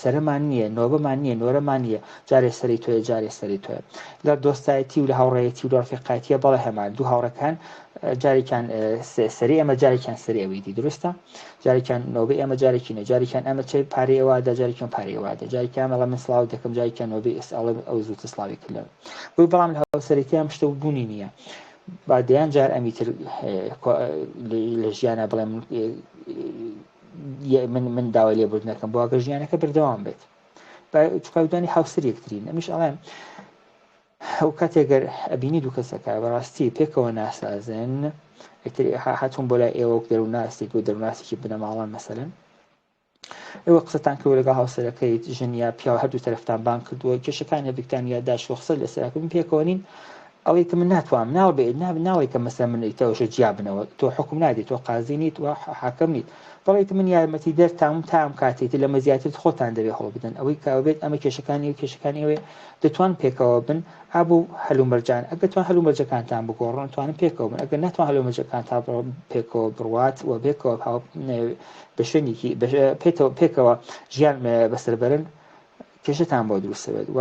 سەرمان نییە نۆبەمان نییە نۆرەمان نییە جارێ سەری تۆیە جارێ سەری تۆیە لە دۆستایەتی و لە هاوڕێیەتی و لە ڕفیقایەتیە بەڵێ هەمان دوو هاوڕەکان جارێکیان سەری ئێمە جارێکیان سەری ئەوی دی دروستە جارێکیان نۆبەی ئێمە جارێکی نە جارێکیان ئەمە چێ پارەی ئەوە جارێکیان پارەی ئەوە جارێکیان ئەڵێ من سڵاو دەکەم جارێکیان نۆبەی ئێس ئەڵێ ئەو زووتر سڵاوی کردم بۆی بەڵام لە هاوسەرێتی ئەم شتە بوونی نییە با دەیان جار ئەمی تر لە ژیانە بڵێم من من داوای لێبوردنەکەم بۆ ئەگەر ژیانەکە بەردەوام بێت چکاودانی هاوسەر یەکترین ئەمیش ئەڵێم ئەو کاتێک گەر ئەبینی دوو کەسەکە بەڕاستی پێکەوە ناسازن ئیتر هاتوون بۆ لای ئێوە وەک دەروونناسێک و دەروونناسێکی بنەماڵان مەسەلەن ئێوە قسەتان کردووە لەگەڵ هاوسەرەکەیت ژن یا پیاو هەردوو تەرەفتان بانگ کردووە کێشەکان هەردووکتان یادداشت و قسەت لەسەر کردن پێکەوە نین ئەڵێ کە من ناتوانم ناڵ بێ ناڵێ کە مەسەلەن من ئیتەوەشە جیا بنەوە تۆ حکم نادەیت تۆ قازی نیت و حاکم نیت بەڵێ من یارمەتی دەرتام تام کاتێتی لەمە زیاتر خۆتان دەبێ هەوڵ بدەن ئەوەی کاوە بێت ئەمە کێشەکانی و کێشەکانی ئەوێ دەتوان پێکەوە بن ئابوو هەلومەرجان ئەگەر توان هەلومەرجەکانتان بگۆڕن توانن پێکەوە بن ئەگەر ناتوان هەلومەرجەکانتان پێکەوە بڕوات و پێکەوە بە شوێنێکی پێکەوە ژیان بەسەر بەرن کێشتان بۆ دروست بێت و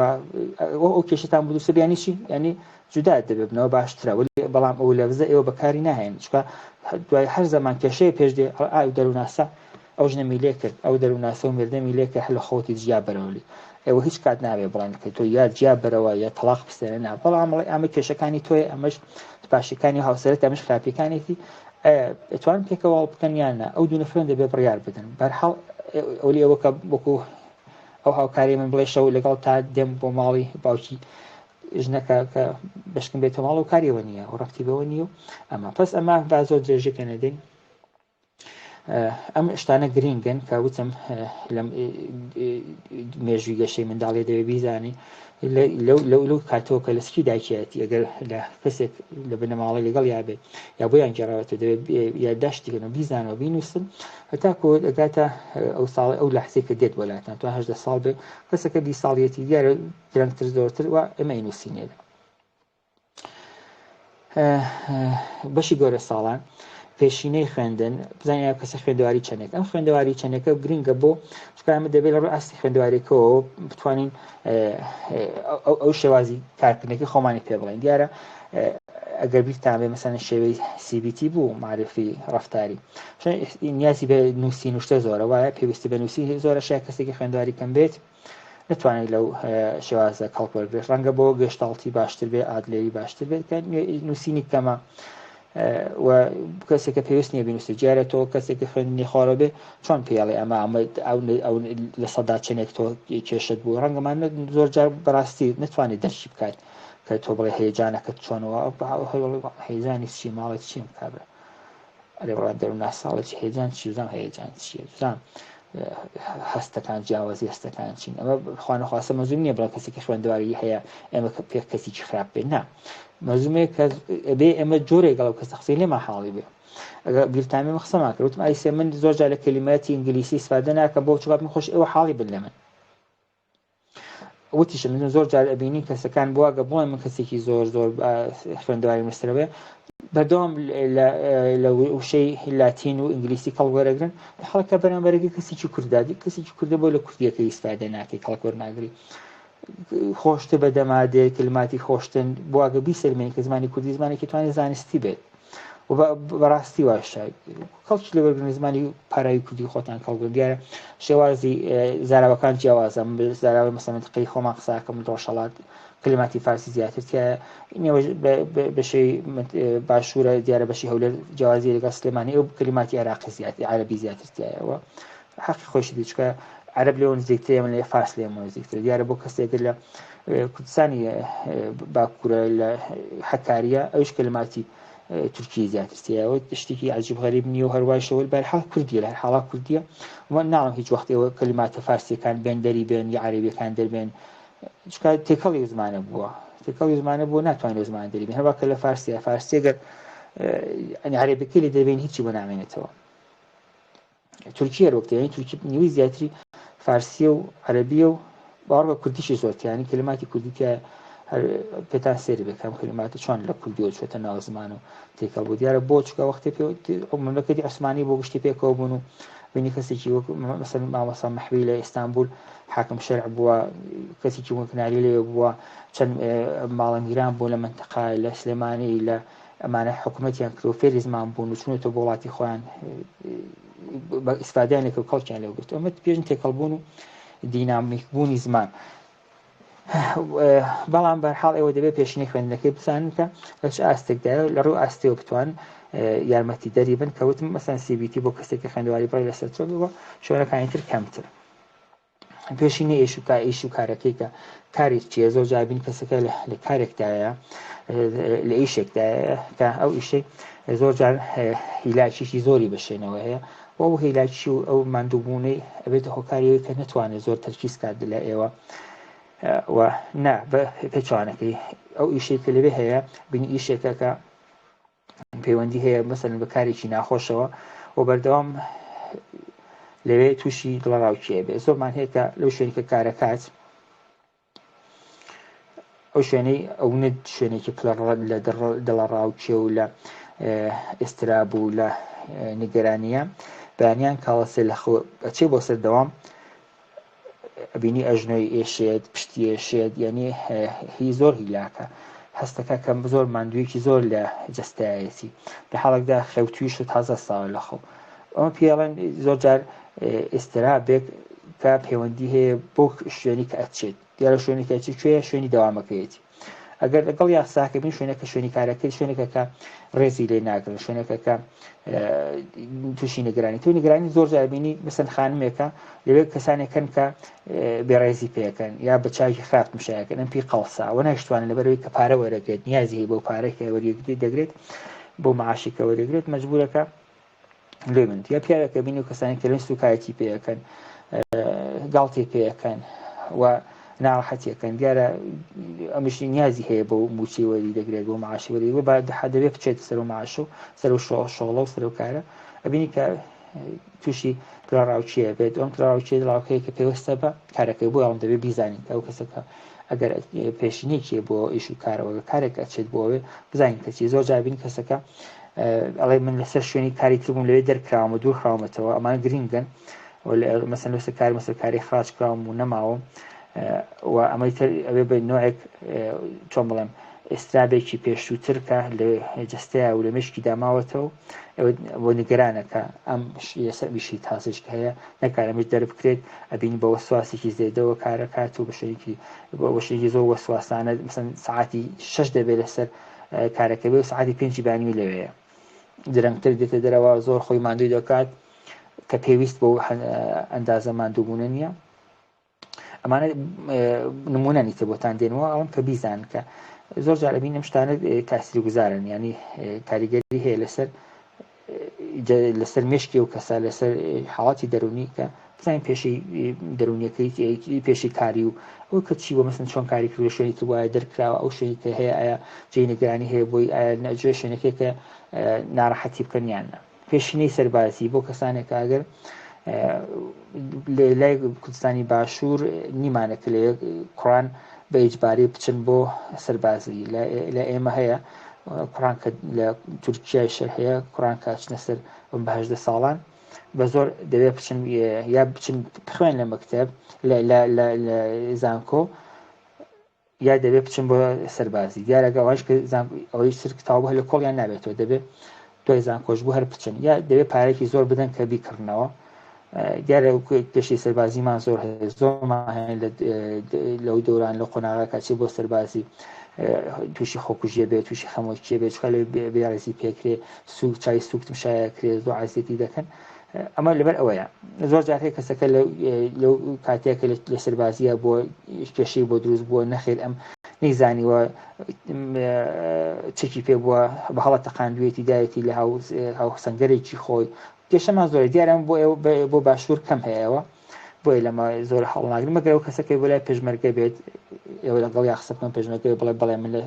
ئەو کێشتان بۆ دروست بیانی چی ینی جودا دەبێت بنەوە باشترە ولی بەڵام ئەو لەفزە ئێوە بەکاری ناهێن چکە دوای هەر زەمان کێشەیە پێش دێ ئاو دەروناسە ئەو ژنەمی لێ کرد ئەو دەروناسە و مێردەمی لێ کرد هەر لە خۆتی جیا بەرەوەلی ئێوە هیچ کات نابێ بڵێن کە تۆ یا جیا بەرەوە یا تەڵاق بستێنە نا بەڵام ئەڵێ ئەمە کێشەکانی تۆیە ئەمەش باشەکانی هاوسەرت ئەمەش خراپیەکانێتی ئەتوان پێکەوە بکەن یان نا ئەو دوو نەفرەن دەبێ بڕیار بدەن بەرحاڵ ئەولی ئەوە کە وەکو ئەو هاوکاری من بڵێ شەو لەگەڵ تا دێم بۆ ماڵی باوکی ژنەکە کە بەشکم بێتە ماڵ و کاریەوە نییە و ڕفتی بەوە نییە و ئەمە پس ئەمە با زۆر درێژی پێ نەدەین ئەم شتانە گرینگن کە وتم لەم مێژوی گەشەی منداڵی دەبێ بیزانی لەو لەو لەو کاتەوە کە لە سکی دایکیەتی ئەگەر لە کەسێک لە بنەماڵی لەگەڵ یا بێت یا بۆیان گێڕاوەتە دەبێت یادداشتی کەن و بیزانەوە بینووسن هەتاکۆ دەگاتە ئەو ساڵ ئەو لەحزەی کە دێت بۆ لاتان تو 18 ساڵ بێ کەسەکە 20 ساڵیەتی دیارە درەنگتر زۆرتر و ئێمە ئەینووسینێت بەشی گەورە ساڵان پێشینەی خوێندن بزانین ئەو کەسە خوێندەواری چەندێک ئەم خوێندەواری چەندێکە گرنگە بۆ چونکە ئەمە دەبێت لە ڕووی ئاستی خوێندەواریەکەەوە بتوانین ئەو شێوازی کارکردنەکەی خۆمانی پێ بڵێن دیارە ئەگەر بیرتان بێ مەسەن شێوەی CBT بوو معرفی ڕفتاری نیازی بە نووسین و شتە زۆرە وایە پێویستی بە نووسی زۆرە شای کەسێکی خوێندواری کەم بێت. نەتوانێت لەو شێوازە کەڵک وەرگرێت. ڕەنگە بۆ گێشتاڵتی باشتر بێ، ئادلێری باشتر بێت کە نووسینی کەمە و کەسێک کە پێویست نییە بینووسێت. دیارە تۆ کەسێک کە خوێندنی خۆرە بێ چۆن پێڵێ ئەمە ئەمە ئەو لە سەدا چەندێک تۆ کێشت بوو، ڕەنگەمان زۆر جار بەڕاستی نتوانێت دەرکی بکات کە تۆ بڵێ هەیەجانەکەت چۆنەوە، هەیەجانی چی ماڵێت چیم کابرا ئەرێ وڵا دەروونناساڵێ چی هەیەجان چی بزانم هەیەجان چییە بزانم هەستەکان جیاوازی هەستەکان چین. ئەمە خوانەخواستە مەزوم نییە بڵێ کەسێکی خوێندەواری هەیە ئێمە کە پێ کەسێکی خراپ بێ، نا مەزومەیە کە بێ ئێمە جۆرێک گەڵ کەسە قسەی لێمان حاڵی بێ. ئەگەر بیرتان بێ من قسەمان کرد وتم ئایسێ من زۆر جار لە کەلیماتی ئینگلیسی ئیسفادە ناکەم بۆ چونکە من خۆش ئێوە حاڵی بن لە من. وتیشم من زۆر جار ئەبینین کەسەکان بۆ ئەگە بڵێن من کەسێکی زۆر زۆر خوێندەواری مسترەوەیە بەردەوام لە وشەی لاتین و ئینگلیسی کەڵک وەرەگرن، لە حاڵێکا بەرامبەرەکەی کەسێکی کوردادی کەسێکی کوردە بۆ لە کوردیەکەی ئیسفادە ناکەی کەڵک وەرناگری خۆشتر بە دەما دێ کلماتی خۆشتن بۆ ئەگە بیسەلمێنی کە زمانی کوردی زمانێکی توانێت زانستی بێت و بەڕاستی واشە کەڵکی لێ وەرگرن زمانی پاراوی کوردی خۆتان کەڵک بگرن. دیارە شێوازی زاراوەکان جیاوازە، زاراوەی مەسەلەن منتقەی خۆمان قساکەم ڕۆژهەڵات کلماتی فارسی زیاتر تایە، نێوە بەشی باشوورە دیارە بەشی هەولێر جیاوازی لەگەڵ سلێمانی ئەو کلماتی عێراقی زیاتر عەرەبی زیاتر تایەوە حەقی خۆشی دی چونکە عەرەب لێوە نزیکترە من لە فارس لێمەوە نزیکترە. دیارە بۆ کەسێک لە کوردستانی باکوورە لە حەکاریە ئەویش کلماتی تورکی زیاتر تیایەوە شتێکی عجیب غەریب نییە و هەروایشەوە بەرحاڵ کوردیە لە هەر حاڵا کوردیە و ناڵم هیچ وەختێ کەلیماتە فارسیەکان بێن دەری بێن یا عەرەبیەکان دەربێن چونکە تێکەڵی زمانە بووە تێکەڵی زمانە بووە ناتوانێت زمان دەری بێن هەروە کە لە فارسیە فارسیە گەر عەرەبیەکەی لێ دەربێن هیچی بۆ نامێنێتەوە. تورکیە وەک دەیانی تورکی نیوەی زیاتری فارسیە و عەرەبیە و باوەڕ بە کوردیشی زۆر تیانی کلماتی کوردی تیا هەر پێتان سێری بێ کام کلماتە چۆن لە کوردیەوە چۆتە ناو زمان و تێکەڵ بوو. دیارە بۆ چکە وەختی پێ ئەو مەملەکەتی عوسمانی بۆ گشتی پێکەوە بوون و بینی کەسێکی وەک مەسەلەن مامۆستا مەحوی لە ئیستانبول حاکم شەرع بووە، کەسێکی وەک ناری لەوێ بووە، چەند ماڵە میران بوون لە مەنتەقە لە سلێمانی لە ئەمانە حکوومەتیان کرد و فێری زمان بوون و چونەتەوە بۆ وڵاتی خۆیان بە ئیسفادەیان لێ کرد و کەڵکیان لێ گرت. ئەمە پێشن تێکەڵ بوون و دینامیک بوونی زمان. بەڵام بەرحاڵ ئێوە دەبێت پێشینەی خوێندنەکەی بزانن کە لە چ ئاستێکدایە لە ڕوو ئاستەوە بتوان یارمەتی دەری بن کە وتم مەسەن CBT بۆ کەسێک کە خوێندەواری بڕی لەسەر چۆ بووە شوێنەکانی تر کەمتر. پێشینە ئیش و ئیش و کارەکەی کە کاری چییە زۆر جار بین کەسەکە لە کارێکدایە لە ئیشێکدایە کە ئەو ئیشەی زۆر جار هیلاکیی زۆری بەشێنەوە هەیە و ئەو هیلاکی و ئەو ماندووبوونەی ئەبێتە هۆکاریەوەی کە نەتوانێت زۆر تەرکیز کات لە ئێوە و نا بە پێچوانەکەی ئەو ئیشەی کە لەوێ هەیە بینی ئیشێکە کە پەیوەندی هەیە مەسەلەن بە کارێکی ناخۆشەوە و بەردەوام لەوێ تووشی دڵەڕاوکێ بێ. زۆرمان هەیە کە لەو شوێنی کە کارەکات ئەو شوێنەی ئەو نە شوێنێکی پلە لە دڵەڕاوکێ و لە ئێستراب و لە نیگەرانیە بەیانیان کاڵەسێ لە خۆ ئەچێ بۆ سەر دەوام ئەبینی ئەژنۆی ئێشێت پشتی ئێشێت یعنی هی زۆر هیلاکە هەستەکە کە زۆر ماندوویەکی زۆر لە جەستایەتی لە حاڵێکدا خەوتویش و تازە ساوە لە خەو ئەمە پێڵێن زۆر جار ئێسترابێک کە پەیوەندی هەیە بۆ شوێنی کە ئەچێت دیارە شوێنی کە ئەچێت کوێیە شوێنی دەوامەکەیەتی ئەگەر لەگەڵ یاساکە بین شوێنەکە شوێنی کارەکەی شوێنێکە کە ڕێزی لێ ناگرن شوێنەکە کە تووشی نیگەرانی تۆ نیگەرانی زۆر جار بینی مەسەن خانمێکە لەوێ کەسانێکن کە بێڕێزی پێکەن یا بە چاوی خراپ مشایەکەن ئەم پێی قەڵسا و ناشتوانن لەبەرەوەی کە پارە وەرەگرێت نیازی هەیە بۆ پارەی کە وەریگری دەگرێت بۆ معاشی کە وەرەگرێت مەجبورەکە لێ من یا پیاوێکە بینی و کەسانی کە لەوێ سوکایەتی پێەکەن گاڵتەی پێەکەن و ناڕەحەتیەکەن دیارە ئەمش نیازی هەیە بۆ موچەی وەری دەگرێت بۆ معاشی وەری بۆ دەبێت بچێت سەر و معاش و سەر و شۆڵە و سەر و کارە ئەبینی کە تووشی دڵەڕاوکێ بێت ئەم دڵەڕاوکێ دڵاوکەیە کە پێوەستە بە کارەکەی بۆ ئەڵم دەبێت بیزانین کە ئەو کەسەکە ئەگەر پێشینێکی بۆ ئیش و کارەوە کارێک ئەچێت بۆ ئەوێ بزانین کەچی زۆر جار بین کەسەکە ئەڵێ من لەسەر شوێنی کاری تر بووم لەوێ دەرکراوم و دوور خراومەتەوە ئەمان گرنگن مەسەن لەسەر کاری مەسەر کاری خراج کراوم و نەماوم و ئەمەی تر ئەوێ بە نوعێک چۆن بڵێم. ئێسترابێکی پێشووتر کە لە جەستەیا و لە مێشکیدا ماوەتەوە بۆ نیگەرانە کە ئەم لەسەر ئیشی تازەش کە هەیە نەکار ئەمەش دەربکرێت ئەبین بە وەسواسێکی زێدەوە کارەکات و بەشێکی بەشێکی زۆر وەسواسانە مثلەن سەعاتی شەش دەبێت لەسەر کارەکە بێ و سەعاتی پێنجی بانی لەوەیە درەنگتر دێتە دەرەوە زۆر خۆی ماندووی دەکات کە پێویست بۆ ئەندازە ماندووبوونە نییە ئەمانە نمونە نیتە بۆتان دێنەوە ئەوم کە بیزان کە زۆر جار ئەبینم شتانە تاسیری گوزارن ینی کاریگەری هەیە لەسەر لەسەر مشکی و کەسە لەسەر حاڵاتی دەرونی کە بزانین پێشی دەرونیەکەی پێشی کاری و ئەو کە چی بۆ مەسن چۆن کاری کرد شوێنی تر وایە دەرکراوە ئەو شوێنی کە هەیە ئایا جێی نیگەرانی هەیە بۆی ئایا نەجێ شوێنەکەی کە ناڕەحەتی بکەن یان نا پێشینەی سەربازی بۆ کەسانێک کە ئەگەر لای کوردستانی باشوور نیمانە کە لە کوڕان بە ئیجباری بچن بۆ سەربازی لە ئێمە هەیە کوڕان کە لە تورکیای شەر هەیە کوڕان کە چنە سەر بە هەژدە ساڵان بە زۆر دەبێت بچن یا بچن بخوێن لە مەکتەب لە زانکۆ یا دەبێت بچن بۆ سەربازی دیارە ئەوەش کە ئەوەی سرک تاو هەر لە کۆڵیان نابێتەوە دەبێت دوای زانکۆش بوو هەر بچن یا دەبێت پارێکی زۆر بدەن کە بیکڕنەوە دیارە پێشی سەربازیمان زۆر هەیە زۆرمان هەیە لەو دەوران لە قۆناغە کاچی بۆ سەربازی تووشی خۆکوژیە بێت تووشی خەمۆکیە بێت چکە لە بێڕێزی پێکرێ سوک چای سوک تمشایەکرێ زۆر عزیەتی دەکەن ئەمە لەبەر ئەوەیە زۆر جار هەیە کەسەکە لەو کاتەیە کە لە سەربازیە بۆ کێشەی بۆ دروست بووە نەخێر ئەم نەیزانیوە چەکی پێ بووە بە هەڵە تەقاندوێتی دایەتی لە هاوسەنگەرێکی خۆی کێشەمان زۆر دیارم بۆ بۆ باشوور کەم هەیەەوە بۆیە لەمە زۆر هەڵناگرم مەگەر ئەو کەسەکەی بۆ لای پێشمەرگە بێت ئێوە لەگەڵ یا قسە بکەن پێشمەرگە بڵێ بەڵێ من لە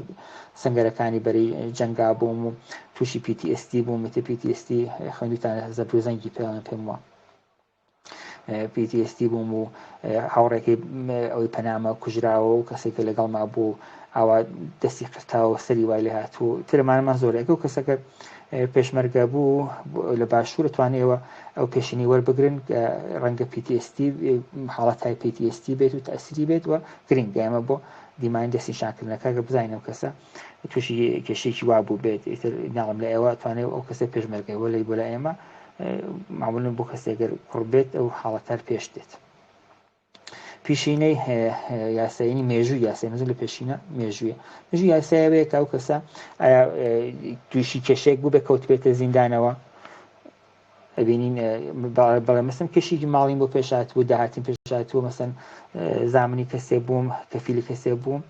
سەنگەرەکانی بەری جەنگا بووم و تووشی PTSD بووم وتە PTSD خوێندوتان زەبر و زەنگی پێوان پێم وە PTSD بووم و هاوڕێکەی ئەوەی پەنامە کوژراوە و کەسێک کە لەگەڵما بوو ئاوا دەستی قرتاوە سەری وای لێ هاتوو ترمانمان زۆرێکە و کەسەکە پێشمەرگە بوو لە باشوور توانیەوە ئەو پێشینی وەربگرن ڕەنگە PTSD حاڵەتای PTSD بێت و تەسری بێت و گرنگە ئەمە بۆ دیمانی دەستنیشانکردنەکە کە بزانین ئەو کەسە تووشی کێشێکی وا بوو بێت ئیتر ناڵم لە ئێوە توانێت ئەو کەسە پێشمەرگەی وەلی بۆ لە ئێمە معمولن بۆ کەسێک گەر کوڕ بێت ئەو حاڵەتەر پێش دێت. پیشینەی یاسایینی مێژوو یاسای مەزن لە پێشینە مێژوویە مێژوو یاسایەوەیە کە ئەو کەسە ئایا تووشی کێشەیەک بوو بێ کەوتبێتە زیندانەوە ئەبینین بەڵێ مەسم کێشێکی ماڵیم بۆ پێشات بوو داهاتیم پێشاتووە مەسەن زامنی کەسێ بووم کەفیلی کەسێ بووم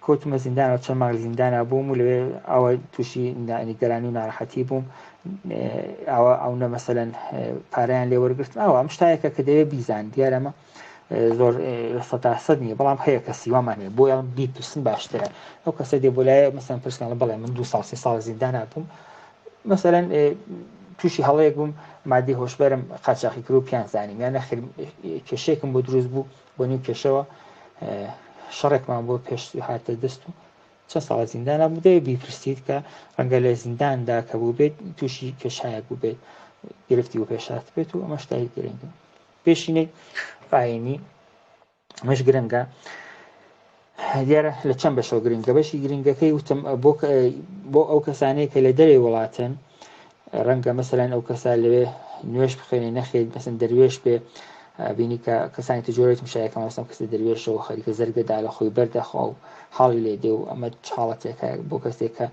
کەوتمە زیندانەوە چەند مانگ لە زیندانا بووم و لەوێ ئەوە تووشی نیگەرانی و ناڕەحەتی بووم ئەوە ئەو نە مەسەلەن پارەیان لێ وەرگرتم ئەوە ئەم شتایەکە کە دەوێت بیزان دیارەمە زۆر سەتا سەد نییە بەڵام هەیە کەسی وامان هەیە بۆیان بیپرسن باشترە ئەو کەسە دێ بۆ لایە مەسەن پرسیان بڵێ من دو ساڵ سێ ساڵ زیندانا بووم مەسەلەن تووشی هەڵەیەک بووم مادەی هۆشبەرم قاچاخی کرد و پیان زانیم یان نەخیر کێشەیەکم بۆ دروست بوو بۆ نێو کێشەوە شەڕێکمان بۆ پێش هاتە دەست و چەند ساڵە زیندانە بوو دەوێت بیپرسیت کە ڕەنگە لە زینداندا کە بوو بێت تووشی کێشایەک بوو بێت گرفتی و پێشات بێت و ئەمە شتای گرنگە پێشینەی ئاینی ئەمەش گرنگە دیارە لە چەند بەشەوە گرنگە بەشی گرنگەکەی وتم بۆ بۆ ئەو کەسانەیە کە لە دەرێ وڵاتن ڕەنگە مەسەلەن ئەو کەسە لەوێ نوێژ بخوێنێ نەخێت مەسەن دەروێش بێ بینی کە کەسانی تجۆرێت مشایەکە مەسەن کەسە دەروێشەوە خەریکە زەرگەدا لە خۆی بەردەخوا و حاڵی لێ دێ و ئەمە حاڵەتێکە بۆ کەسێک کە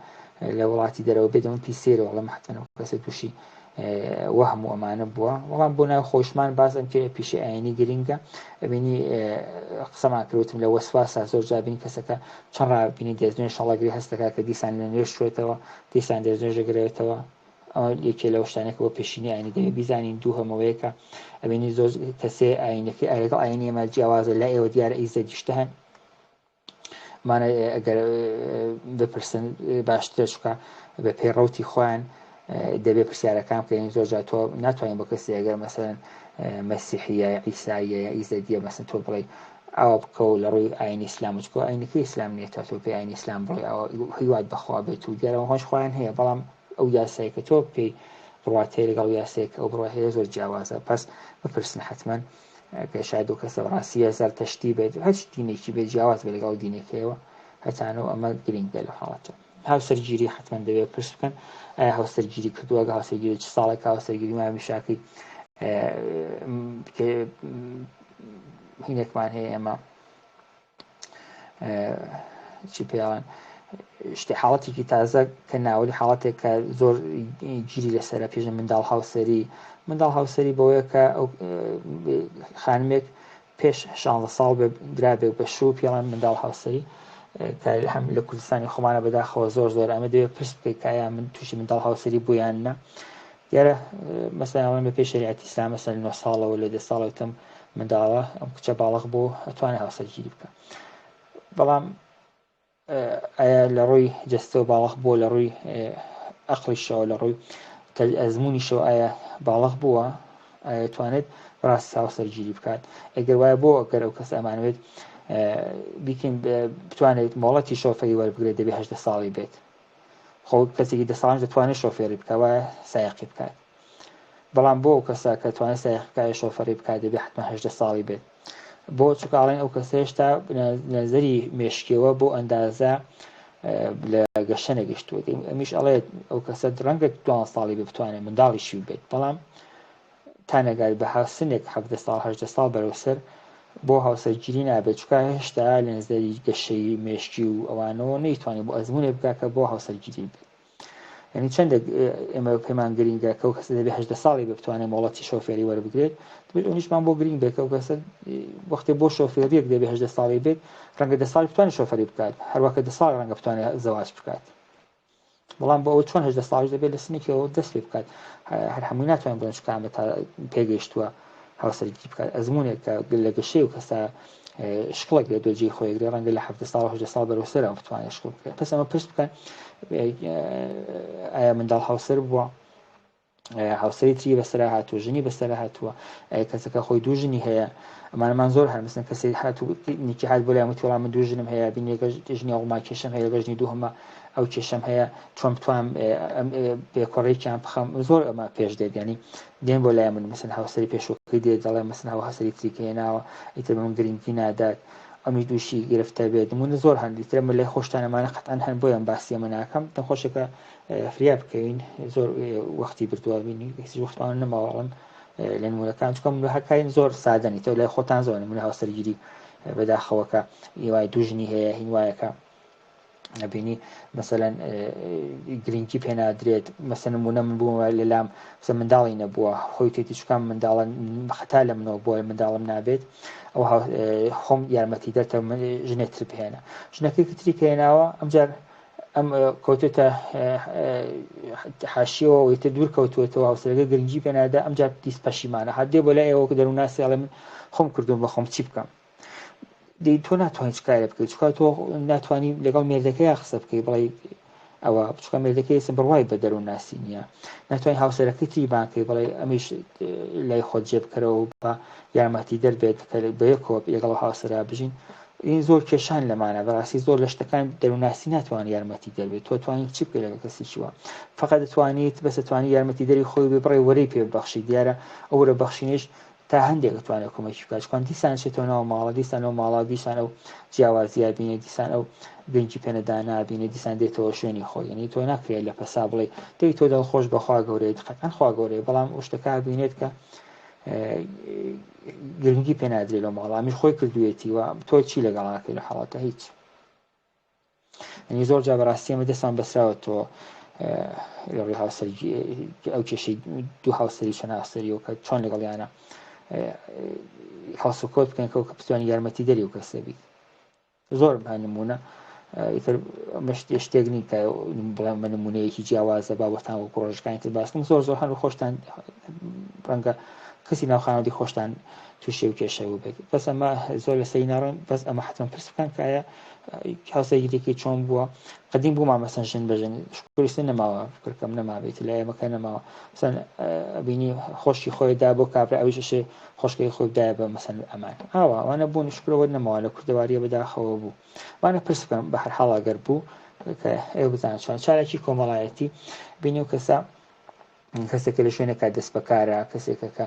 لە وڵاتی دەرەوە بێت ئەمە پیسێرە وەڵام حتمەن ئەو کەسە تووشی وەهم و ئەمانە بووە بەڵام بۆ ناو خۆشمان باز ئەم کێ پیشە ئاینی گرنگە ئەبینی قسەمان کردوتم لە وەسواسا زۆر جابین کەسەکە چەند ڕابینی دەستنوێژ هەڵەگری هەستەکە کە دیسان لە نوێژ شوێتەوە دیسان دەستنوێژ دەگرێتەوە ئەمە یەکێ لەو شتانێک بۆ پێشینی ئاینی دەبێ بیزانین دوو هەمەوەیەکە ئەبینی زۆر کەسێ ئاینەکەی لەگەڵ ئاینی ئێمە جیاوازە لای ئێوە دیارە ئیزەدیشتە هەن مانە ئەگەر بپرسن باشترە چکە بە پێی ڕوتی خۆیان دەبێ پرسیارەکان بکەین زۆر جار تۆ ناتوانین بۆ کەسی ئەگەر مەسەن مەسیحیە عیساییە یا ئیزەدیە مەسن تۆ بڵێ ئاوا بکە و لە ڕووی ئاینی ئیسلام چکۆ ئاینەکەی ئیسلام نییە تا تۆ پێی ئاینی ئیسلام بڵێ ئەوە هیوات بەخوا بێت و دیارە خۆش خۆیان هەیە بەڵام ئەو یاسای کە تۆ پێی بڕوات هەیە لەگەڵ یاسایەک ئەو بڕوا هەیە زۆر جیاوازە پس بپرسن حتمما کە شاید ئەو کەسە بەڕاستیە زەرتەشتی بێت هەرچ دینێکی بێت جیاواز بێت لەگەڵ دینەکەیەوە. هەتانە و ئەمە گرنگە لە حاڵەتە. هاوسەرگیری حتمما دەبێت پرس بکەن ئایا هاوسەرگیری کردووە گە هاوسەرگیری چ ساڵێک هاوسەرگیری مامیشاکەی هینێکمان هەیە ئێمە چی پێڵێن شتی حاڵەتێکی تازە کە ناوەلی حاڵەتێک کە زۆر گیری لەسرە پێژە منداڵ هاوسەری منداڵ هاوسەری بەوەیە کە ئەو خانمێک پێش 16 ساڵ درابێک بە شوو پێڵان منداڵ هاوسەری کە هەم لە کوردستانی خۆمانە بەداخەوە زۆر زۆر ئەمە دەوێت پرس بکەیت کە ئایا من تووشی منداڵ هاوسەری بوویان نە دیارە مەسەلەن ئەڵێن بەپێی شەریعەتی ئیسلام مەسەلەن نۆ ساڵەوە لە دە ساڵەوە تم منداڵە ئەم کچە باڵغ بوو ئەتوانێت هاوسەرگیری بکە بەڵام ئایا لە ڕووی جەستەوە باڵغ بووە لە ڕووی ئەقلیشەوە لە ڕووی ئەزمموونیشەوە ئایا باڵغ بووە ئایا توانێت ڕاست هاوسەرگیری بکات ئەگەر وایە بۆ ئەگەر ئەو کەس ئەمانوێت بیکەین بتوانێت مۆڵەتی شۆفەری وەربگرێت دەبێ هەدە ساڵی بێت خۆ کەسێکی دە ساڵانیش دەتوانێت شۆفێری بکات وایە سایەقی بکات بەڵام بۆ ئەو کەسە کە توانێت سایەقی بکات شۆفەری بکات دەبێت حتمما هەژدە ساڵی بێت بۆ چکاڵێن ئەو کەسە هێشتا نەزەری مێشکیەوە بۆ ئەندازە لە گەشە نەگەشتووە ئەمیش ئەڵێت ئەو کەسە ڕەنگە دوان ساڵی بتوانێت منداڵیشی بێت بەڵام تا نەگات بە سنێک 17 ساڵ 18 ساڵ بەرەو سەر بۆ هاوسەرگیری نابێت چونکە هێشتا لە نەزەری گەشەی مێشکی و ئەوانەوە نەیتوانێت بۆ ئەزمونێک بکات کە بۆ هاوسەرگیری بێت یعنی چەندێک ئێمە پێمان گرنگە کە ئەو کەسە دەبێت هەژدە ساڵی بێ بتوانێت مۆڵەتی شۆفێری وەربگرێت دەبێت ئەونیشمان بۆ گرنگ بێت کە ئەو کەسە وەختێ بۆ شۆفێریەک دەبێت هەژدە ساڵی بێت ڕەنگە دە ساڵی بتوانێت شۆفێری بکات هەروەکە دە ساڵ ڕەنگە بتوانێت زەواج بکات بەڵام بۆ ئەوە چۆن 18 ساڵیش دەبێت لە سنێکەوە دەست پێ بکات هەر هەمووی ناتوانین بڵێن چونکە ئەمە تا پێگەیشتووە هاوسەرگیری بکات ئەزمونێک کە لە گەشەی و کەسە شکڵێک لە دۆجی خۆیگرێ ڕەنگە لە 17 ساڵ 18 ساڵ بەرەو سەرەوە بتوانێت شکڵ بکرێت پس ئەمە پرس بکەن ئایا منداڵ هاوسەر بووە هاوسەری تری بەسەرا هاتووە ژنی بەسەرا هاتووە کەسەکە خۆی دوو ژنی هەیە ئەمانەمان زۆر هەر مثلەن کەسی هاتوو نیکی هات بۆ لای وتی وەڵا من دوو ژنم هەیە بینی ژنی ئەوما کێشەم هەیە لەگەڵ ژنی دووهەمە ئەو کێشەم هەیە چۆن بتوانم بێکۆڕێکیان بخەم زۆر ئەمە پێش دێت ینی دێن بۆ لای من مثلەن هاوسەری پێشوەکەی دێت دەڵێ مثلەن هاو هاوسەری تری کە هێناوە ئیتر بە من گرنگی نادات ئەمیش دووشی گرفتە بێت نمونە زۆر هەن ئیتر من لای خۆشتان ئەمانە قەتعەن هەن بۆیان باسی ئەمە ناکەم نەخۆشێکە فریا بکەوین زۆر وەختی بردووە بینی هیچ وەختمان نەماوەڵم لە نمونەکان چکە من هەکاین زۆر سادەنی تۆ لای خۆتان زۆر نمونە هاوسەرگیری بەداخەوەکە هیوای دوژنی هەیە هینوایەکە بینی مەسەەن گرنگی پێنادرێت مەسە نمونە من بوومە لەلام سە منداڵی نەبووە خۆی تێتی چکام منداڵە خەتا لە منەوە بۆ منداڵم نابێت ئەو خۆم یارمەتی دەرتە ژنێتر بهێنە ژنەکەی کتری کەێناوە ئەمجار ئەم کەوتێتە حاشیەوە ئیتر دوور کەوتووەتەوە هاوسەرەکە گرنگی پێنادا ئەمجار دیس پەشیمانە هەر دێ بۆ لای ئێوە دەروونناسی ئەڵێ من خۆم کردوم بە خۆم چی بکەم دەی تۆ ناتوانانی چ کارێ بکەیت چکا تۆ ناتوانانی لەگەڵ مێردەکەی قسە بکەی بڵێ ئەوە بچکە مێردەکەی ئێستا بڕوای بە دەروون ناسی نییە ناتوانانی هاوسەرەکەی تری بانکەی بڵێ ئەمیش لای خۆت جێ بکەرەوە بە یارمەتی دەربێت کە بەیەکەوە لەگەڵ هاوسەرا بژین این زۆر کێشان لەمانە بەڕاستی زۆر لە شتەکان دەروونناسی ناتوانێت یارمەتی دەربێت تۆ توانیت چی بکەیت لەگەڵ کەسێکی وا فقط دەتوانیت بەس دەتوانی یارمەتی دەری خۆی بێ بڕێ وەرەی پێ ببەخشی دیارە ئەو وەرە بەخشینەش تا هەندێک دەتوانێت کۆمەکی بکات چکان دیسان چێتەوە ناو ماڵە دیسان ئەو ماڵە دیسان ئەو جیاوازیە بینێ دیسان ئەو گرنگی پێنەدا نابینێ دیسان دێتەوە شوێنی خۆی یعنی تۆ ناکرێت لە پەسا بڵێ دەی تۆ دڵخۆش بەخوا گەورەیت قەتعەن خوا گەورەیە بەڵام ئەو شتەکە بینێت کە گرنگی پێ نادرێت لەو ماڵە ئەمیش خۆی کردوێتی و تۆ چی لەگەڵاکەی لە حاڵەتە هیچ ئەنی زۆر جا بەڕاستی ئەمە دەستمان بەسراوەتەوە لە ڕووی هاوسەرگی ئەو کێشەی دوو هاوسەری چەند هاوسەری و کە چۆن لەگەڵیانە هەڵسوکەوت بکەن کە بتوانانی یارمەتی دەری و کەسە بیت زۆر بە نمونە ئیتر ئەمە شتێک نین کە بڵێم بە نمونەیەکی جیاوازە با بۆتان وەکو ڕۆژەکانی تر باس بکەم زۆر زۆر هەن و خۆشتان ڕەنگە کەسی ناو خانەوادەی خۆشتان تووشی و کێشە بوو بێت بەس ئەمە زۆر لەسەری ناڕۆین بەس ئەمە حتمما پرس بکەن کە ئایا هاوسەرگیریەکەی چۆن بووە قدیم بوو مامەسەن ژن بە ژن شکریستە نەماوە فکرکەم نەمابێت لە ئێمەکە نەماوە مەسەن بینی خۆشی خۆی دا بۆ کابرا ئەویش ئەشێ خۆشکەی خۆی بدایە بە مەسەن ئەمان ئاوا ئەوانە بوون شکرەوە نەماوە لە کوردەواریە بەداخەوە بوو وانە پرس بکەم بە هەر حاڵ ئەگەر بوو کە ئێوە بزانن چۆن چالاکی کۆمەڵایەتی بینی و کەسە کەسێکە لە شوێنێکا دەست بەکارە کەسێکە کە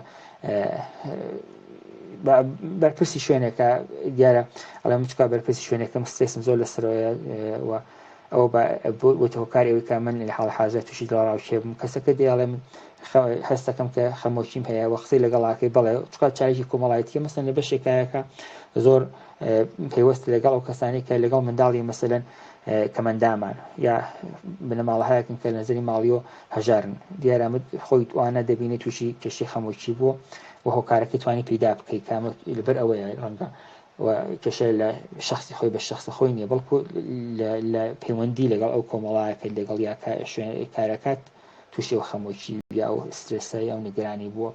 بەرپرسی شوێنێکە دیارە ئەڵێ من چکا بەرپرسی شوێنێکم سترێسم زۆر لەسەرەوەیە و ئەوە بۆتە هۆکاری ئەوەی کە من لە حاڵ حازر تووشی دڵەڕاوکێ بووم کەسەکە دێ ئەڵێ من هەستەکەم کە خەمۆکیم هەیە وە قسەی لەگەڵاکەی بەڵێ چکا چارێکی کۆمەڵایەتیە مەسەن لە بەشێکایەکە زۆر پەیوەست لەگەڵ ئەو کەسانی کە لەگەڵ منداڵی مەسەلەن کەمەندامان یا بنەماڵەهایەکن کە نەزەری ماڵیۆ هەژارن دیارە خۆی وانە دەبینێت تووشی کێشەی خەمۆکی بووە و هۆکارەکەی توانی پەیدا بکەیت کامە لەبەر ئەوەیە ڕەنگە و کێشە لە شخصی خۆی بە شخص خۆی نییە بەڵکو لە پەیوەندی لەگەڵ ئەو کۆمەڵایەکە لەگەڵ یا شوێن کارەکات تووشی ئەو خەمۆکی یا ئەو سترێسە یا ئەو نیگەرانی بووە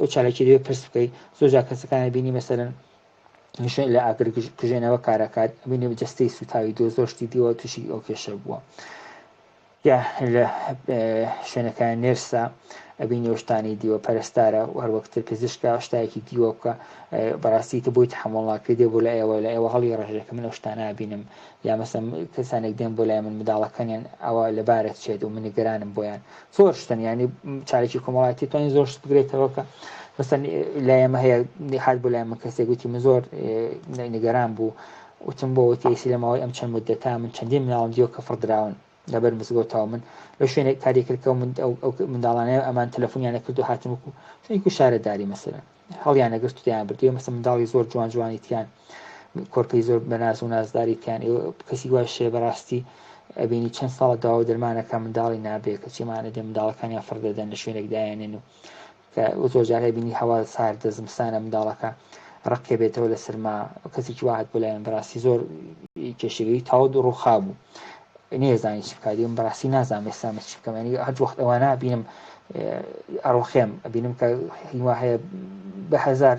ئەو چالاکی دەبێت پرس بکەیت زۆر جار کەسەکان بینی مەسەلەن شوێن لە ئاگر کوژێنەوە کارەکات بینی جەستەی سوتاوی دۆ زۆر شتی دیوە تووشی ئەو کێشە بووە یا لە شوێنەکان نێرسە ئەبینی ئەو شتانەی دیوە پەرستارە و هەروەکتر پزیشکە شتایەکی دیوە بکە بەڕاستی تە بۆی تحمل ناکرێت دێ بۆ لە ئێوە لە ئێوە هەڵی ڕێژێکە من ئەو شتانە بینم یا مەسەن کەسانێک دێن بۆ لای من منداڵەکانیان ئەوە لەبارە چێت و من نیگەرانم بۆیان زۆر شتن ینی چارێکی کۆمەڵایەتی توانین زۆر شت بگرێتەوە کە مەسەن لای ئێمە هەیە هات بۆ لای من کەسێک وتی من زۆر نیگەران بوو وتم بۆ وتی ئەیسی لە ماوەی ئەم چەند مدەتا من چەندین مناڵم دیوە کە فڕدراون لەبەر مزگەوتەوە من لە شوێنێک کاری کرد کە ئەو منداڵانە ئەمان تەلەفۆنیانە کرد و هاتن وەکو شوێنێک و شارەداری مەسەلەن هەڵیان نەگرت و دەیان بردی مەسە منداڵی زۆر جوان جوانی تیان کۆرپەی زۆر بەناز و نازداری تیان کەسی وای شێ بەڕاستی ئەبینی چەند ساڵە داوا و دەرمانەکە منداڵی نابێ کەچیمانە دێ منداڵەکانیان فڕ دەدەن لە شوێنێک دایانێن و کە زۆر جار ئەبینی هەوا ساردە زمستانە منداڵەکە ڕقێ بێتەوە لە سەرما کەسێکی وا هات بۆ لای من بەڕاستی زۆر کێشەگەری تاو دوو ڕووخا بوو نێزانی چی بکات من بەڕاستی نازانم ئێستا من چی بکەم ینی هەر وەخت ئەوە نابینم ئەڕوخێم ئەبینم کە هیوا هەیە بە هەزار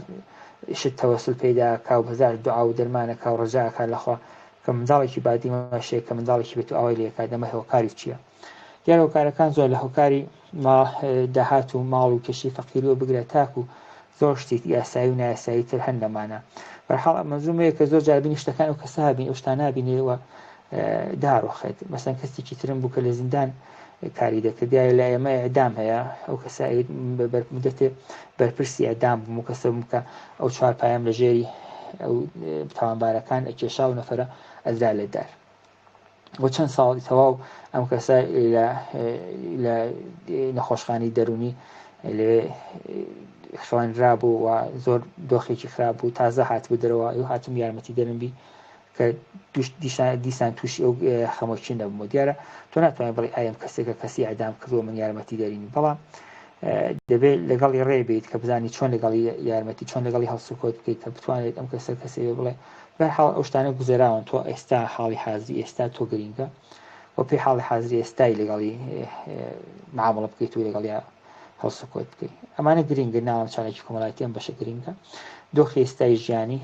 شت تەوەسل پەیدا کا و هەزار دوعا و دەرمانەکە و ڕجاکە لەخوا کە منداڵێکی بادیمەشێ کە منداڵێکی بێت و ئاوای لێکات دەمە هۆکاری چییە؟ دیارە هۆکارەکان زۆر لە هۆکاری داهات و ماڵ و کێشەی فەقیریەوە بگرە تاکو زۆر شتی یاسایی و نایاسایی تر هەن لەمانە بەرحاڵ مەزومەیە کە زۆر جار بینی شتەکان و کەسە بین ئەو شتانە بینێ و داڕۆخێت مەسەن کەسێکی ترم بوو کە لە زیندان کاری دەکرد دیارە لە ئێمە ئەدام هەیە ئەو کەسە مدەتێ بەرپرسی ئەدام بووم و کەسە بووم کە ئەو چوار پایم لە ژێری ئەو تاوانبارەکان ئەکێشا و نەفرە ئەدرا لە دار بۆ چەند ساڵی تەواو ئەم کەسە لە نەخۆشخانەی دەرونی لەوێ خەوێنرا بوو و زۆر دۆخێکی خراپ بوو تازە هاتبوو دەرەوە ئەو هاتم یارمەتی دەرم بی کە دیسان تووشی ئەو خەمۆکی نەبوو دیارە تۆ ناتوانێت بڵێ ئایم کەسێکە کەسی ئەدام کردووە من یارمەتی دەرینی بەڵام دەبێت لەگەڵی ڕێ بیت کە بزانی چۆن لەگەڵی یارمەتی چۆن لەگەڵی هەڵسوکەوت بکەیت کە بتوانێت ئەم کەسە کەسێ بڵێ بەرحاڵ ئەو شتانە گوزەراون تۆ ئێستا حاڵی حازری ئێستا تۆ گرینگە و پێی حاڵی حازری ئێستای لەگەڵی معامڵە بکەیت و لەگەڵیا هەڵسوکەوت بکەیت ئەمانە گرینگە ناوم چالاکی کۆمەڵایەتی ئەم بەشە گرینگە دۆخی ئێستای ژیانی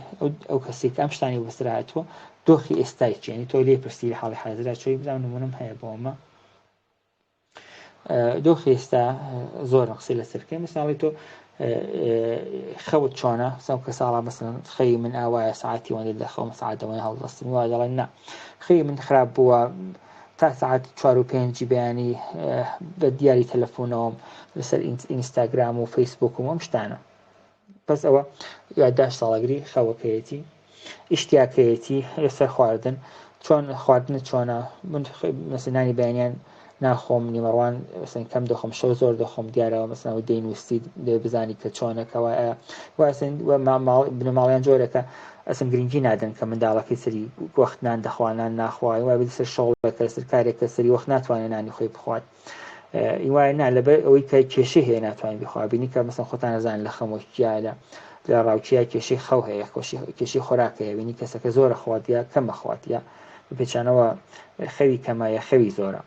ئەو کەسێک ئەم شتانی بەسەر هاتووە دۆخی ئێستای چیانی تۆ لێ پرسی لە حاڵی حازرا چۆی بزانم نمونم هەیە بۆ ئەمە دۆخی ئێستا زۆر قسەی لەسەر بکەین مەسەڵی تۆ خەوت چۆنە سەم کە ساڵا مەسەن خەوی من ئاوایە ساعتی وەندە دەخەوم ساعتەوەی هەڵدەستم وا دەڵێن نا خەوی من خراپ بووە تا ساعت چوار و پێنجی بەیانی بە دیاری تەلەفۆنەوەم لەسەر ئینستاگرام و فەیسبوک و ئەم شتانە بەس ئەوە یادداشت ساڵەگری خەوەکەیەتی ئیشتیاکەیەتی لەسەر خواردن چۆن خواردنت چۆنە من مەسەن نانی بەیانیان ناخۆم نیمەڕوان مەسەن کەم دەخۆم شەو زۆر دەخۆم دیارەوە مەسەن ئەوە دەینووسیت دەبێ بزانی کە چۆنە کەوایە واسن بنەماڵیان جۆرەکە ئەسن گرنگی نادەن کە منداڵەکەی سەری وەخت نان دەخوا نان ناخوا وای بێت سەر شۆڵێکە سەر کارێکە سەری وەخت ناتوانێت نانی خۆی بخوات وایە نا لەبەر ئەوەی کە کێشەی هەیە ناتوانین بخوا بینی کە مەسەن خۆتان نەزان لە خەمۆکیە لە لە ڕاوکیە کێشەی خەو هەیە کێشەی خۆراک هەیە بینی کەسەکە زۆرە خوات یا کەمە خوات یا بپێچانەوە خەوی کەمە یا خەوی زۆرە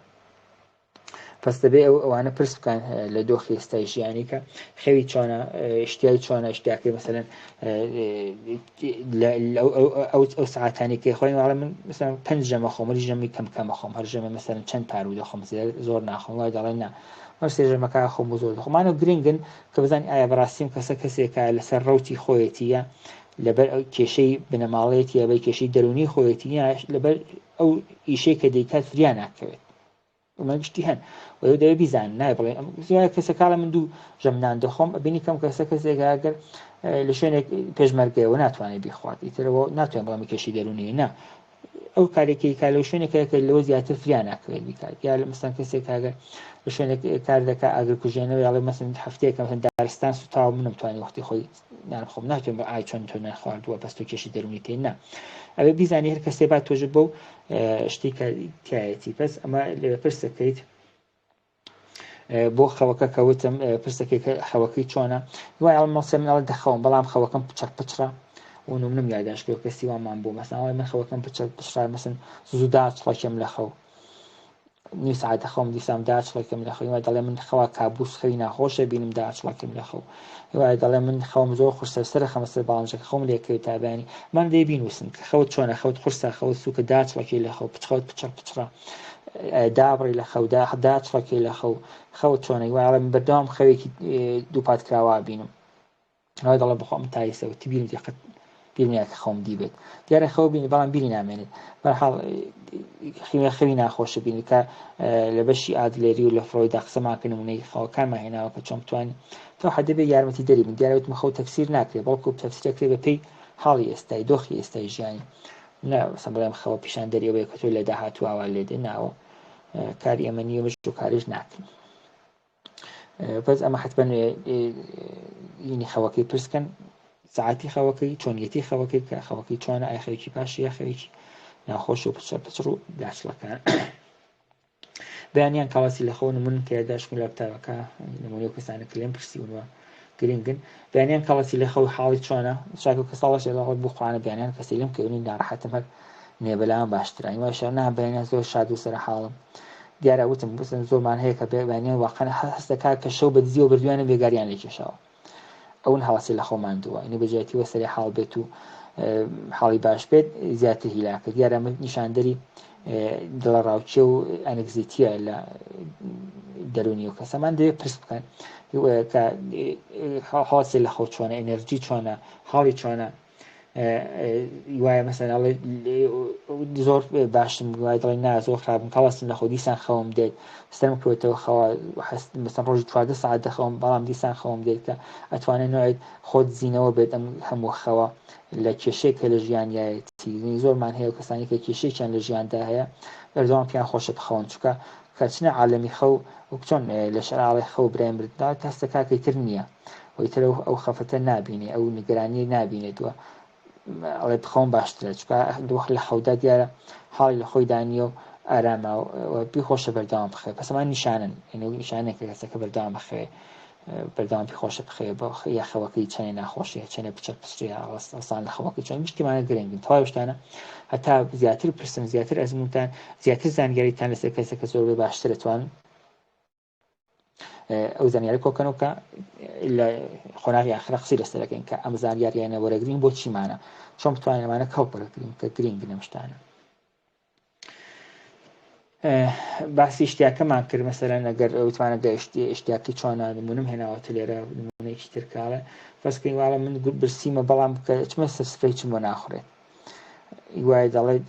پس دەبێ ئەو ئەوانە پرس بکەن لە دۆخی ئێستای ژیانی کە خەوی چۆنە شتیای چۆنە شتیاکەی مەسەلەن ئەو سعاتانی کە خۆی واڵە من مثلا پنج ژەمە خۆم هەر ژەمی کەم کەمە خۆم هەر ژەمە مثلا چەند پارو دەخۆم زۆر ناخۆم وای دەڵێن نا هەر سێ ژەمەکە خۆم و زۆر دەخۆمانە گرنگن کە بزانین ئایا بەڕاستیم کەسە کەسێکە لەسەر ڕوتی خۆیەتیە لەبەر ئەو کێشەی بنەماڵەیەتی بە کێشەی دەرونی خۆیەتی لەبەر ئەو ئیشەی کە دەیکات فریا ناکەوێت. ئەمە گشتی هەن و ئێوە دەبێ بیزانن نایە بڵێ ئەم زیای کەسەکە من دوو ژەم نان دەخۆم ئەبینی کەم کەسە کەسێک ئەگەر لە شوێنێک پێشمەرگەیەوە ناتوانێت بیخوات ئیترەوە ناتوانێت بڵێم کێشی دەروونی نا ئەو کارێکی کار لەو شوێنێکە کە لەوە زیاتر فریا ناکەوێت بیکات یا لە مەسەن کەسێک ئەگەر لە شوێنێک کار دەکا ئاگر کوژێنەوە یاڵێ مەسن هەفتەیەکە مەسەن دارستان سوتاوە منم توانی وەختی خۆی نان خۆم ناتوانم بە ئای چۆن تۆ نان خواردووە بەس تۆ کێشی دەروونی تێ نا ئەوێ بیزانی هەر کەسێ با تۆژ بەو شتی کە تایەتی پس ئەمە لێ پرسەکەیت بۆ خەوەکە کەوتم پرسەکەی کە خەوەکەی چۆنە دوای ئەڵ مەسێ من ئەڵێ دەخەوم بەڵام خەوەکەم پچڕ پچڕە و نمونم یاداشت کرد کەسی وامان بوو مەسەڵای من خەوەکەم پچڕ پچڕە مەسن زوو داچڵەکێم لە خەو نیو سەعات دەخەوم دیسان داچڵەکێم لە خەو وای دەڵێ من خەوا کابوس خەوی ناخۆشە بینم داچڵەکێم لە خەو وای دەڵێ من خەوم زۆر قورسە سەر خەمە سەر باڵنجەکە خەوم لێکەوێت تا بەیانی من دەی بینوسن کە خەوت چۆنە خەوت قورسە خەوت سوکە داچڵەکێ لە خەو پچخەوت پچڕ پچڕە دابڕی لە خەو داچڵەکێ لە خەو خەوت چۆنە وای ئەڵێ من بەردەوام خەوێکی دووپات کراوە بینم ئەوە دەڵێ بخۆ ئەم تایسە و بیرم دقت بیرم نایە کە خەوم دیبێت دیارە خەو بینی بەڵام بیری نامێنێت بەرحاڵ خیمە خەوی ناخۆشە بینی کە لە بەشی ئادلێری و لە فرۆیدا قسەمان کە نمونەی خەوەکانمان هێناوە کە چۆن بتوانین تا حدە بێ یارمەتی دەری بن دیارە وتم خەو تەفسیر ناکرێت بەڵکو تەفسیر دەکرێت بە پێی حاڵی ئێستای دۆخی ئێستای ژیانی نا مەسەن بڵێم خەوە پیشان دەری ئەوەیە کە تۆ لە داهاتوو ئاوا لێ دێ ناوە کاری ئەمە نییە مش و کاریش ناکەین بەس ئەمە حتمما ینی خەوەکەی پرسکەن ساعتی خەوەکەی چۆنیەتی خەوەکەی کە خەوەکەی چۆنە ئای خەوێکی باشی یا خەوێکی ناخۆش و پچڕ پچڕ و داچڵەکان بەیانیان کاڵاسی لە خەو نمون کە یاداشتم لە کتابەکە نمونەی و کەسانە کە لێم پرسیونوە گرنگن بەیانیان کەڵەسی لە خەو حاڵی چۆنە چاکە کە ساڵەش لە بۆ خوانە بەیانیان کەسی لەم کەونی ناڕەحەتم هەر نێ بەلام باشترە وایشە نا بەیانیان زۆر شاد و سەر حاڵم دیارە وتم بسن زۆرمان هەیە کە بەیانیان واقعا هەست دەکات کە شەو بە دزیەوە بردویانە بێگاریان لێ کێشاوە ئەون هەڵەسی لە خۆمان دووە اینی بەجیاتی وە سەری حاڵ بێت و حاڵی باش بێت زیاتر هیلاکە دیارە من نیشاندەری دڵەڕاوکێ و ئەنگزیتیە لە دەرونی و کەسەمان دەوێت پرس بکەن کە حاڵی لە خەو چۆنە ئەنەرجی چۆنە حاڵی چۆنە وایە مەسەن ئەڵێ زۆر باشم وای دەڵێ نا زۆر خراپم کەڵەسم لە خۆ دیسان خەوم دێت سەرم کەوتەوە خەوە حەست مەسەن ڕۆژی 14 ساعت دەخەوم بەڵام دیسان خەوم دێت کە ئەتوانێت نوعێت خۆت زیینەوە بێت ئەم هەموو خەوە لە کێشەیەک کە لە ژیانیایەتی زۆرمان هەیە و کەسانی کە کێشەیەکیان لە ژیاندا هەیە بەردەوام پێیان خۆشە بخەون چونکە کە چنە عالەمی خەو وەک چۆن لە شەراڵی خەو برای مردنا تەستە کاکەی تر نییە و ئیتر ئەو خەفەتە نابینێ ئەو نیگەرانیە نابینێت و ئەڵێ بخەوم باشترە چونکە وەخت لە خەودا دیارە حاڵی لە خۆیدا نییە و ئارامە و پێی خۆشە بەردەوام بخەوێ پس ئەمان نیشانن یعنی نیشانێک کە کەسەکە بەردەوام بخەوێ بەردەوام پێی خۆشە بخەوێ بۆ یا خەوەکەی چەنێ ناخۆشیە چەنێ بچە پسرێ ئەوسان لە خەوەکەی چۆن گشتیمانە گرنگن تەواو شتانە هەتا زیاتر پرسن زیاتر ئەزمونتان زیاتر زانیاریتان لەسەر کەسەکە زۆر بێ باشترە توان ئەو زانیاری کۆکەنەوە کە لە قۆناغی ئاخرە قسەی لەسەر دەکەین کە ئەم زانیاریانە وەرەگرین بۆ چیمانە چۆن بتوانین ئەمانە کەڵک وەرەگرین کە گرنگن ئەم شتانە باسی شتیاکەمان کرد مەسەلەن ئەگەر وتمانە ئشتیاکی چۆنە نمونم هێناوەتە لێرە نمونەیەکی تر کاڵێ فەسکەین واڵە من برسیمە بەڵام کە چمە سەر سفرەی چم بۆ ناخورێت وایە دەڵێت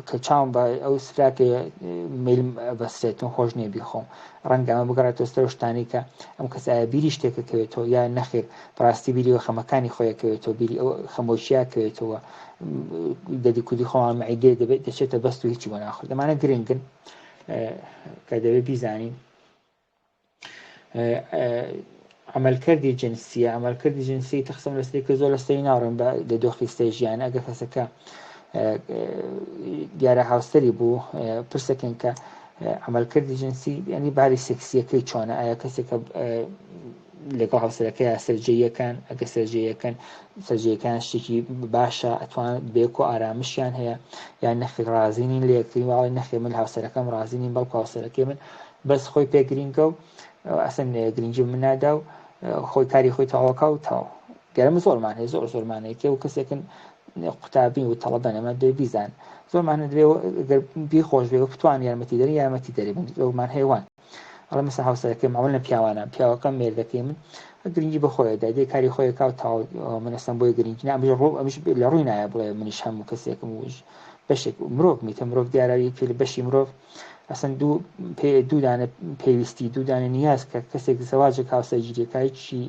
کە چاوم بە ئەو سراکە میلم بەسرێتم خۆش نییە بیخۆم ڕەنگە ئەمە بگەڕێتەوە سەر شتانی کە ئەم کەسایە بیری شتێکە کەوێتەوە یا نەخێر بەڕاستی بیری و خەمەکانی خۆیەکەوێتەوە بیری ئەو خەمۆکییا کەوێتەوە دەدی کوردی خۆمان مەعیدەیە دەبێت دەچێتە بەست و هیچی بۆ ناخورێت ئەمانە گرنگن کە دەبێت بیزانین عملکردی جنسیە عملکردی جنسی تەخسم لەسەری کە زۆر لەسەری ناڕم بە لە دۆخی سێ ژیان ئەگەر کەسەکە دیارە هاوسەری بوو پرسەکەن کە عملکردی جنسی ینی باری سێکسیەکەی چۆنە ئایا کەسێکە لەگەڵ هاوسەرەکەیا سەرجێیەکان ئەگەر سەرجێیەکەن سەرجێیەکان شتێکی باشە ئەتوان بێکۆ ئارامشیان هەیە یان نەخێر ڕازی نین لە یەکتری واڵی نەخێر من هاوسەرەکەم ڕازی نین بەڵکو هاوسەرەکەی من بەس خۆی پێ گرینگە و ئەسن گرنگی من نادا و خۆی کاری خۆی تەواوکا و تەواو گەرم زۆرمان هەیە زۆر زۆرمان هەیە کێ و کەسێکن قوتابی و تەڵەبەن ئەمە دەبێ بیزان زۆرمان هەیە دەبێ گەر بیخۆش بێ و بتوان یارمەتی دەری یارمەتی دەری بن زۆرمان هەیە وان ئەڵێ مەسە هاوسەرەکەی معمول لە پیاوانە پیاوەکەم مێردەکەی من گرنگی بە خۆی دا دێ کاری خۆی کا و تەواو من ئەسڵەن بۆی گرنگی نا ئەمش ڕوو ئەمش لە ڕووی نایە بڵێ منیش هەموو کەسێکم و بەشێک مرۆڤ میتە مرۆڤ دیارە یەکێ لە بەشی مرۆڤ ئەسن دوو پێ دوو دانە پێویستی دوو دانە نیاز کە کەسێک زەواجێک هاوسەرگیریەکە چی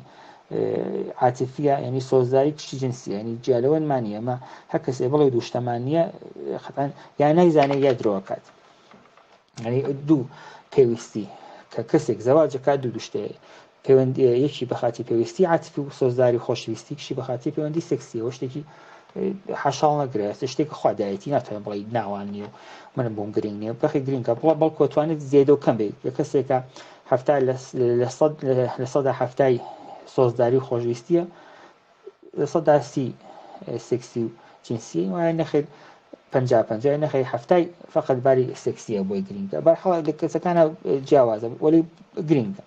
عاتفیە یعنی سۆزداری چی جنسی یعنی جیا لەوەنمان نییە ئەمە هەر کەسێ بڵێ دوو شتەمان نییە خەتان یا نایزانێ یا درۆکات یعنی دوو پێویستی کە کەسێک زەواجەکات دوو دوشتەیە پەیوەندی یەکی بەخاتی پێویستی عاتفی و سۆزداری خۆشویستی کشی بەخاتی پەیوەندی سێکسیەوە شتێکی حاشاڵ نەگرێت شتێک خوا دایەتی ناتوانێت بڵێ ناوان نیە و منم بۆم گرنگ نییە بەخی گرنگە بڵە بەڵکۆ توانێت زێدە و کەم بێت لە کەسێکە هەفتا لە سەدا هەفتای سۆزداری و خۆشویستیە 30% سێکسی و جنسی وایە نەخێر 50 50 نەخێر هەفتای فقط باری سێکسیە بۆی گرنگە بەرحاڵ لە کەسەکانە جیاوازە وەلی گرنگە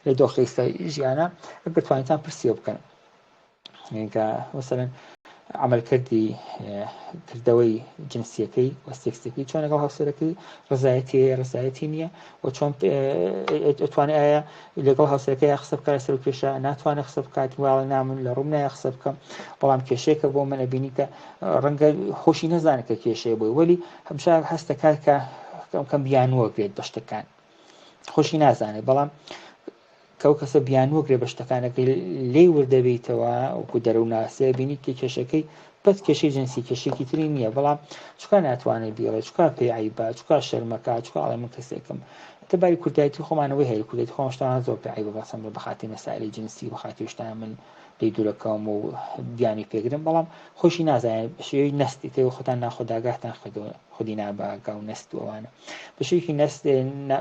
لە دۆخی ئێستا ژیانە ئەگەر توانیتان پرسیەوە بکەن کە مەسەلەن عملکردی کردەوەی جنسیەکەی و سێکسەکەی چۆن لەگەڵ هاوسەرەکەی ڕزایەتی هەیە ڕزایەتی نییە و چۆن ئەتوانێت ئایا لەگەڵ هاوسەرەکەی قسە بکات لەسەر کێشە ناتوانێت قسە بکات واڵە نامن لە ڕووم نایە قسە بکەم بەڵام کێشەیەکە بۆ من ئەبینی کە ڕەنگە خۆشی نەزانێت کە کێشەیە بۆی وەلی هەمشا هەستەکات کە کەم کەم بیانووە بێت بە شتەکان خۆشی نازانێت بەڵام کە ئەو کەسە بیانووەگرێ بە شتەکانەکەی لێی وردەبیتەوە وەکو دەروونناسێ بینی کە کێشەکەی بەس کێشەی جنسی کێشێکی تری نییە بەڵام چکا ناتوانێت بیڵێ چکا پێی عیبە چکا شەرمەکە چکا ئەڵێ من کەسێکم تەباری کوردایەتی خۆمانەوەی هەیە کوردایەتی خۆم شتان زۆر پێ عیبە بەسەم بە خاتی مەسائلی جنسی بە خاتی شتان من لێی دوورەکەوم و بیانی پێگرم بەڵام خۆشی نازانێت بە شێوەی نەستی تێ خۆتان ناخۆداگاهتان خدۆ خودی ناباگا و نەست و ئەوانە بە شێوەیەکی نەست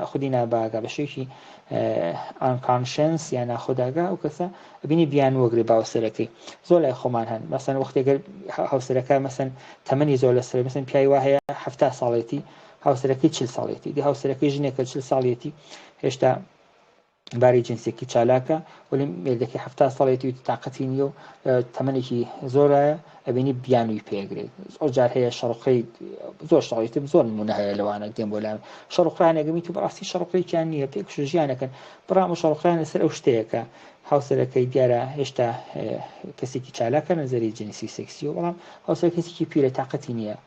خودی ناباگا بە شێوەیەکی ئانکانشنس یا ناخۆداگا ئەو کەسە بینی بیان وەگرێ باوسەرەکەی زۆر لای خۆمان هەن مەسەن وەختێگەر هاوسەرەکە مەسەن تەمەنی زۆر لەسەر مەسەن پیاوی وا هەیە 70 ساڵێتی هاوسەرەکەی 40 ساڵێتی دی هاوسەرەکەی ژنێکە 40 ساڵیەتی هێشتا باری جنسێکی چالاکە وەلی مێردەکەی 70 ساڵێتی و تاقەتی نییە و تەمەنێکی زۆرایە ئەبینی بیانووی پێگرێت زۆر جار هەیە شەڕقەی زۆر شەڕیتم زۆر نمونە هەیە لەوانە دێن بۆ لام شەڕقرانێگەمی تو بەڕاستی شەڕقێکیان نییە پێکش ژیانەکەن بەڵام و شەڕقران لەسەر ئەو شتەیەکە هاوسەرەکەی دیارە هێشتا کەسێکی چالاکە نەزەری جنسی سێکسی و بەڵام هاوسەر کەسێکی پیرە تاقەتی نییە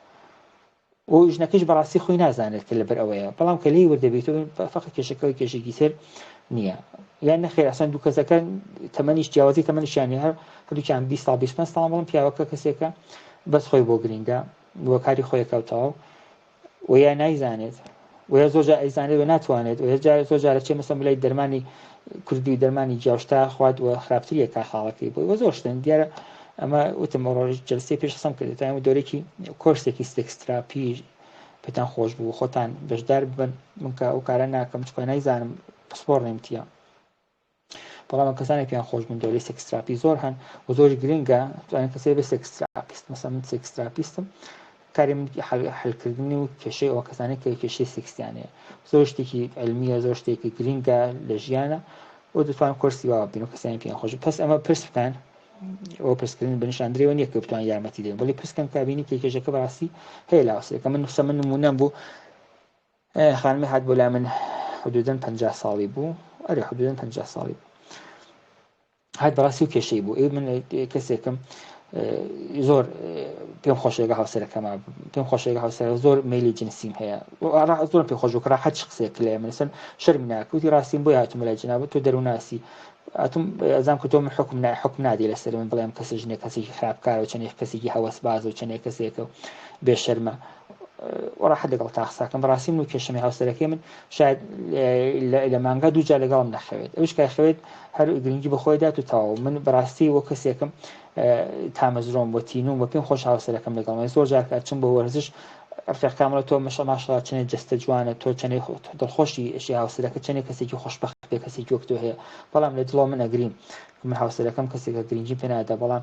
و ژنەکەیش بەڕاستی خۆی نازانێت کە لەبەر ئەوەیە بەڵام کە لێی وردەبیتەوە فەقە کێشەکەەوەی کێشێکی تر نییە یان نەخێر ئەسەن دوو کەسەکە تەمەنیش جیاوازی تەمەنیشیان هەر هەردووکیان 20 ساڵ 25 ساڵ بەڵام پیاوەکە کەسێکە بەس خۆی بۆ گرنگە بۆ کاری خۆی کەوتەوە و یا نایزانێت و یا زۆر جار ئەیزانێت و ناتوانێت و جار زۆر جارە چێ مەسەن بلای دەرمانی کوردی و دەرمانی جیاوشتا خوارد و خراپتریە کا حاڵەکەی بۆی وە زۆر شتن دیارە ئەمە وتم ڕۆژ جلسەی پێش قسەم کرد تا دۆرێکی کۆرسێکی سێکس تراپی پێتان خۆش بوو خۆتان بەشدار بن من کە ئەو کارە ناکەم چکە نایزانم پسپۆڕ نیم تیە بەڵام کەسانی پێیان خۆش بن دۆری sex therapy زۆر هەن و زۆر گرنگە توانێت کەسێ بێ sex therapist مەسەن من sex therapist م کاری من حلکردنی و کێشەی ئەو کەسانی کە کێشەی سێکسیان هەیە زۆر شتێکی علمیە زۆر شتێکی گرنگە لە ژیانە و دەتوان کۆرسی وا بین و کەسانی پێیان خۆش پس ئەمە پرس بکەن ئەو پرسکردن بە نیشان درێوە نییە کە بتوان یارمەتی دێن بەڵی پرسکەن کابینی کە کێشەکە بەڕاستی هەیە لاوسێکە من نووسە من نمونەم بوو خانمی هات بۆ لای من حدودن 50 ساڵی بوو ئەرێ حدودن 50 ساڵی بوو هات بەڕاستی و کێشەی بوو ئێ من کەسێکم زۆر پێم خۆشێگە هاوسەرەکەما پێم خۆشێگە هاوسەر زۆر مەلی جنسیم هەیە زۆر پێ خۆش و ڕاحەت قسەیەک لە من سن شەرمی ناکوتی ڕاستیم بۆی هاتوم لای جنابەت تۆ دەروناسی ئەتم ئەزام کە تۆ من حکم نا حکم نادی لەسەر من بڵێم کەسە ژنێک کەسێکی خراپکار و چەندێک کەسێکی هەوەسباز و چەندێک کەسێکە و بێشەرمە ڕاحەت لەگەڵ تا قساکەم بەڕاستی من و کێشەمی هاوسەرەکەی من شاید لە مانگا دوو جار لەگەڵم نەخەوێت ئەوش کای خەوێت هەر گرنگی بە خۆی دات و تەواو من بەڕاستی وە کەسێکم تامەزرۆم بۆ تینوم بە پێم خۆش هاوسەرەکەم لەگەڵ من زۆر جار کە چم بۆ وەرزش ڕفێقامڵە تۆ مەشە ماشەڵا چەنێ جەستە جوانە تۆ چەنێ دڵخۆشی ئەشی هاوسەرەکە چەنێ کەسێکی خۆشبەخت بێ کەسێکی وەک تۆ هەیە بەڵام لە دڵەوە من ئەگریم من هاوسەرەکەم کەسێکە گرنگی پێ نادا بەڵام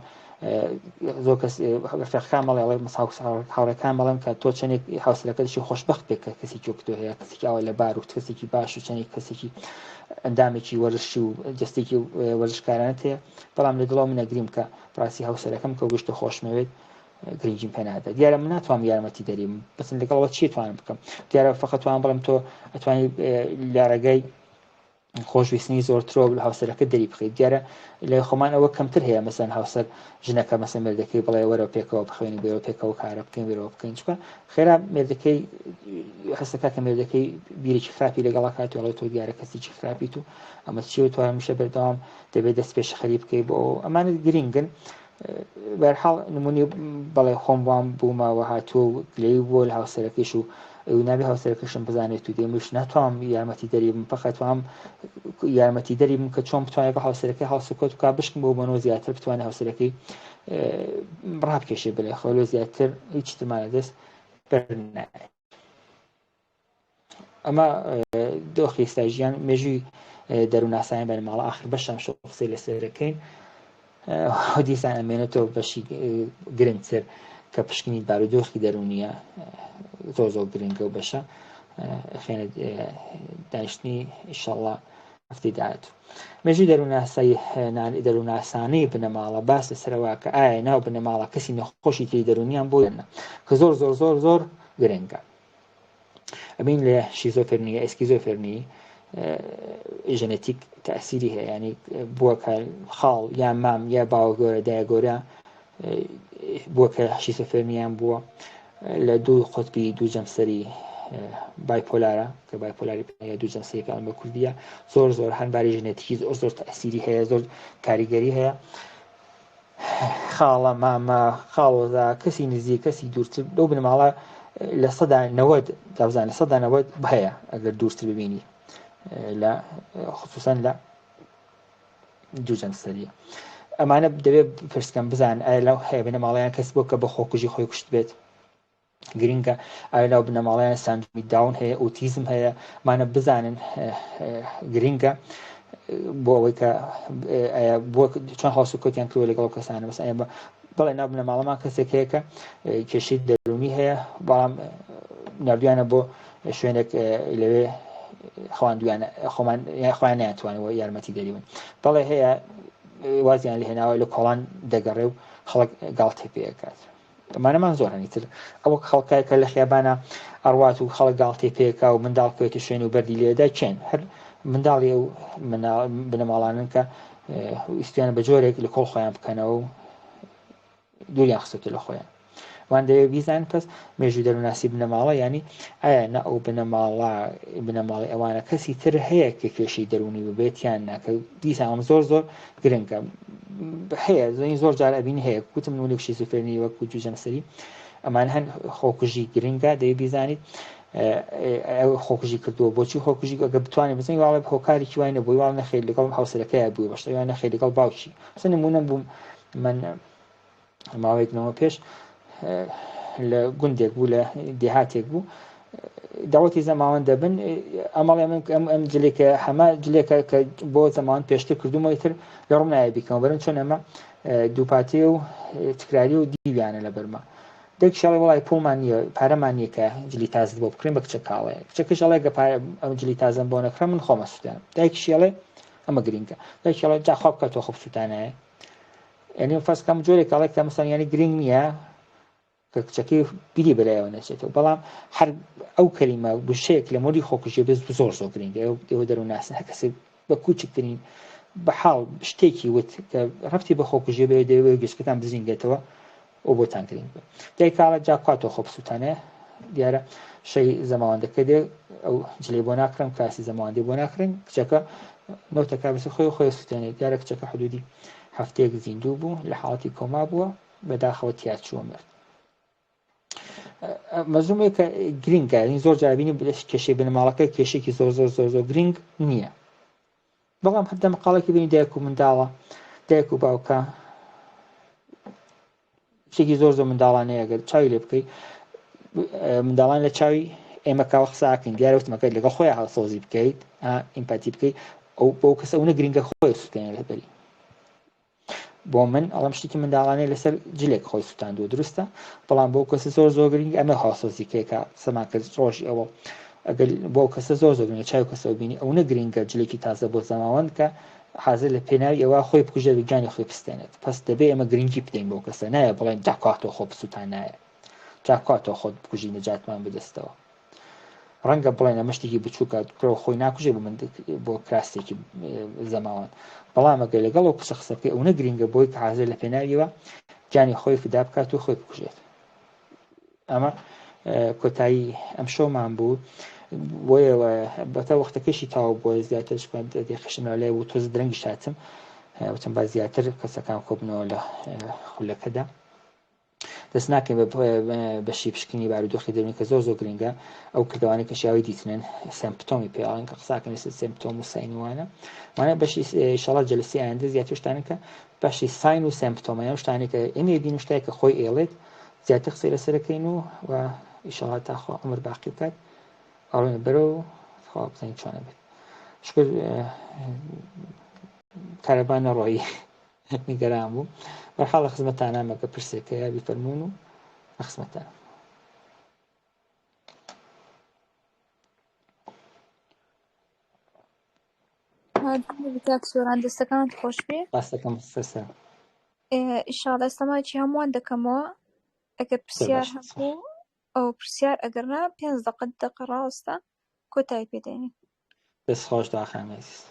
زۆر کەس ڕفێقەکان بەڵێ ئەڵێ هاوڕێکان بەڵێم کە تۆ چەندێک هاوسەرەکەشی خۆشبەخت بێت کە کەسێکی وەک تۆ هەیە کەسێکی ئاوا لە بار و کەسێکی باش و چەندێک کەسێکی ئەندامێکی وەرزشی و جستێکی وەرزشکارانت هەیە بەڵام لە دڵەوە من ئەگریم کە ڕاستی هاوسەرەکەم کە گشتە خۆشمەوێت گرنگیم پێ نادا دیارە من ناتوانم یارمەتی دەریم بەسن لەگەڵەوە چی توانم بکەم دیارە فقط توان بڵم تۆ ئەتوانی لە ڕێگەی خۆشویستنی زۆرترۆ هاوسەرەکە دەری بخەیت دیارە لای خۆمان ئەوە کەمتر هەیە مەسەن هاوسەر ژنەکە مەسە مێردەکەی بڵێ وەرە پێکەوە بخوێنی بێەوە پێکەوە کارە بکەین بێەوە بکەین چکە خێرا مێردەکەی هەستەکە کە مێردەکەی بیرێکی خراپی لەگەڵا کات و تۆ دیارە کەسێکی خراپیت و ئەمە چیە تو هەمیشە بەردەوام دەبێت دەست پێشخەری بکەی بۆ ئەمانە گرنگن بەرحاڵ نمونی بەڵێ خۆم وام بوومەوە هاتووە و گلەیی بووە لە هاوسەرەکەیش و نابێ هاوسەرەکەشم بزانێت و دێمش ناتوانم یارمەتی دەری بم فقط توام یارمەتی دەری بم کە چۆن بتوانێت بە هاوسەرەکەی هاوسکۆت بکە بشکم بۆ بەنەوە زیاتر بتوانێت هاوسەرەکەی ڕابکێشێ بلێ خۆلۆ زیاتر هیچ ترمانە دەست بەرنایە ئەمە دۆخی ئێستا ژیان مێژووی دەرووناسانی بەرماڵە ئاخر بەشەم شۆ قسەی لەسەر دەکەین دیسان ئەمێنێتەوە بەشی گرنگتر کە پشکنی بارودۆخی دەرونیە زۆر زۆر گرنگە و بەشە خوێنە دانیشتنی ئیشەڵڵا هەفتەی داهاتوو مێژووی دەرووناسایی دەرووناسانەی بنەماڵە باس لەسەرەوە کە ئایا ناو بنەماڵە کەسی نەخۆشی تری دەرونیان بۆ کە زۆر زۆر زۆر زۆر گرنگە ئەبین لە شیزۆفرنی ئەسکیزۆفرنی ژەنەتیک تەسیری هەیە ینی بووە کە خاڵ یان مام یا باوە گەورە دایە گەورە بووە کە شیزۆفرنیان بووە لە دوو قوتبی دوو جەمسەری بایپۆلارە کە بایپۆلاری پێ دوو جەمسەری پێ بە کوردیە زۆر زۆر هەنباری ژنێتیکی زۆر زۆر تەسیری هەیە زۆر کاریگەری هەیە خاڵە مامە خاڵۆزا کەسی نزیک کەسی دوورتر لەو بنەماڵە 90% دابزان 90% هەیە ئەگەر دوورتر ببینی لە خصوصا لە دوو جەمسەریە ئەمانە دەبێت پرسکەم بزان ئایا لەو هەیە بنەماڵەیان کەس بۆ کە بە خۆکوژی خۆی کوشت بێت گرنگە ئایا ناو بنەماڵەیان ساندرومی داون هەیە ئۆتیزم هەیە مانە بزانن گرنگە بۆ ئەوەی کە بۆ چۆن هەڵسوکەوتیان کردووە لەگەڵ کەسانە بەس ئەمە بەڵێ ناو بنەماڵەمان کەسێک هەیە کە کێشەی دەروونی هەیە بەڵام نردویانە بۆ شوێنێک لەوێ خواندویانە خۆمان خۆیان ناتوانەوە یارمەتی دەری بن بەڵێ هەیە وازیان لە هێناوە لە کۆڵان دەگەڕێ و خەڵک گاڵتەی پێکات ئەمانەمان زۆر هەنی تر ئەوە خەڵکای کە لە خیابانە ئەڕوات و خەڵک گاڵتەی پێکا و منداڵ کەوێتە شوێن و بەردی لێدا کێن هەر منداڵی ئەو بنەماڵانن کە ویستیانە بە جۆرێک لە کۆڵ خۆیان بکەنەوە و دووریان خستێتە لە خۆیان وان دەوێت بیزان پس مێژوو دەروناسی بنەماڵە ینی ئایا نە ئەو بنەماڵە بنەماڵی ئەوانە کەسی تر هەیە کە کێشەی دەرونی ببێت یان ناکە دیسان ئەم زۆر زۆر گرنگە هەیە زۆنی زۆر جار ئەبینی هەیە کوتم نمونێک شیزۆفرێنی وەکو دوو جەمسەری ئەمان هەن خۆکوژی گرنگە دەبێ بیزانیت خۆکوژی کردووە بۆچی خۆکوژی ئەگە بتوانێت بزانین واڵێ هۆکارێکی وای نەبووی واڵ نەخێر لەگەڵ هاوسەرەکەی بووە بەشتە یان نەخێر لەگەڵ باوکی سە نمونە بووم من ماوەیەک لەمە پێش لە گوندێک بوو لە دێهاتێک بوو داوەتی زەماوەند دەبن ئەمەڵێ من ئەم ئەم جلێکە هەمە جلێکە کە بۆ زەمان پێشتر کردومەوەی تر لە ڕوم نایە بیکەمەوە بەرم چۆن ئەمە دووپاتی و تکراری و دیویانە لە بەرمە دەک شەڵێ وڵی پوڵمان نییە پارەمان نییە کە جلی تازت بۆ بکرێن بە کچە کاڵێ کچەکەش ئەڵێ گە پارە ئەم جلی تازەم بۆ نەکڕم من خۆمە سوتێنم دایکیشی ئەڵێ ئەمە گرینگە دایکی ئەڵێ جا خوا بکات تۆ خۆ بسوتانایە یعنی فەرز کەم جۆرێک ئەڵێ کە مەسەن یعنی گرنگ نییە کە کچەکەی بیری بەلایەوە نەچێتەوە بەڵام هەر ئەو کەلیمە وشەیەک لە مۆری خۆکوژی بێت زۆر زۆر گرنگە ئێوە دەروونناسن هەر کەسێک بە کوچکترین بە حاڵ شتێکی وت کە ڕەبتی بە خۆکوژی بێ دەیەوێت گوێچکەتان بزینگێتەوە و بۆتان گرنگ بێ دایکاڵە جا کوا تۆ خۆ بسووتانێ دیارە شەی زەماوەندەکە دێ ئەو جلەی بۆ ناکڕم کاسی زەماوەندی بۆ ناکڕین کچەکە نەوتەکە بەسەر خۆی خۆی سووتێنێ دیارە کچەکە حدودی هەفتەیەک زیندوو بوو لە حاڵەتی کۆما بووە بەداخەوە تیا چووە مرد مەزومێکە گرنگە زۆر جاربینی کێشەی بنەماڵەکە کێشێکی زۆر زۆر زۆر زۆر گرنگ نییە بەڵام هەر دەمەقاڵێکی بینی دایک و منداڵە دایک و باوکە شتێکی زۆر زۆر منداڵانەیە گەر چاوی لێ بکەی منداڵان لە چاوی ئێمە کاوە قساکەین دیارە وتمەکە لەگەڵ خۆیان هاوسۆزی بکەیت ئیمپاتی بکەیت ئەو بۆ کەسە ئەو نە گرنگە خۆی سوتێنێ لەبەری بۆ من ئەڵم شتێکی منداڵانەیە لەسەر جلێک خۆی سوتاندووە دروستە بەڵام بۆ کەسە زۆر زۆر گرنگ ئەمە هاوسۆزی کێکە قسەمان کرد ڕۆژی ئەوە ئەگەر بۆ کەسە زۆر زۆر گرنگە چاوی کەسەوە بینی ئەو نە گرنگە جلێکی تازە بۆ زەماوەند کە حاضر لە پێناوی ئەوە خۆی بکوژێت و گیانی خۆی بستێنێت پس دەبێ ئێمە گرنگی بدەین بۆ کەسە نایە بڵێن جاکاتۆ خۆ بسووتان نایە جاکاتۆ خۆت بکوژی نەجاتمان بدەستەوە. ڕەنگە بڵێن ئەمە شتێکی بچووکە کوڕە خۆی ناکوژێ بۆ من بۆ کراستێکی زەماوەند بەڵام ئەگەر لەگەڵ ئەو کچە قسە بکەی ئەونە گرنگە بۆی کە حازر لە پێناویەوە گیانی خۆی فدا بکات و خۆی بکوژێت ئەمە کۆتایی ئەم شەومان بوو بۆیەوە بەتا وەختەکەشی تاو بۆ زیاتر دەخشتم لای بوو تۆز درەنگیش هاتم وتم با زیاتر کەسەکان کۆبنەوە لە خولەکەدا دەست ناکەین بە بەشی پشکنینی بارودۆخی دەروونی کە زۆر زۆر گرنگە ئەو کردوانەی کە شیاوی دیتنن symptom ی پێڵن کە قساکەن لەسەر symptom و sign وانە وانە بەشی ئیشەڵا جەلسی ئایندە زیاتر شتانە کە بەشی sign و symptom ە ئەو شتانەی کە ئێمە بین و شتێک کە خۆی ئێڵێت زیاتر قسەی لەسەرەکەین و و ئیشەڵا تا خوا عمر باقی بکات ئەڕۆینە بەرەو خوا بزانین چۆنە بێت شکر کارەبا نەڕۆیی نیگەران بووم بەرحاڵ لە خزمەتتانام ئەگەر پرسێک هەیە بیفەرموون و لە خزمەتتانم. کاک سۆران دەستەکانت خۆش بێ. سپاس دەکەم سەرسەر. ئیشاڵڵا ئێستا مایکی هەمووان دەکەمەوە ئەگەر زۆر پرسیار باش هەبوو ئەو پرسیار ئەگەر نا پێنج دەقە دەقە ڕاوەستە کۆتایی پێ دێنین. دەست خۆش داخان ئەزیز.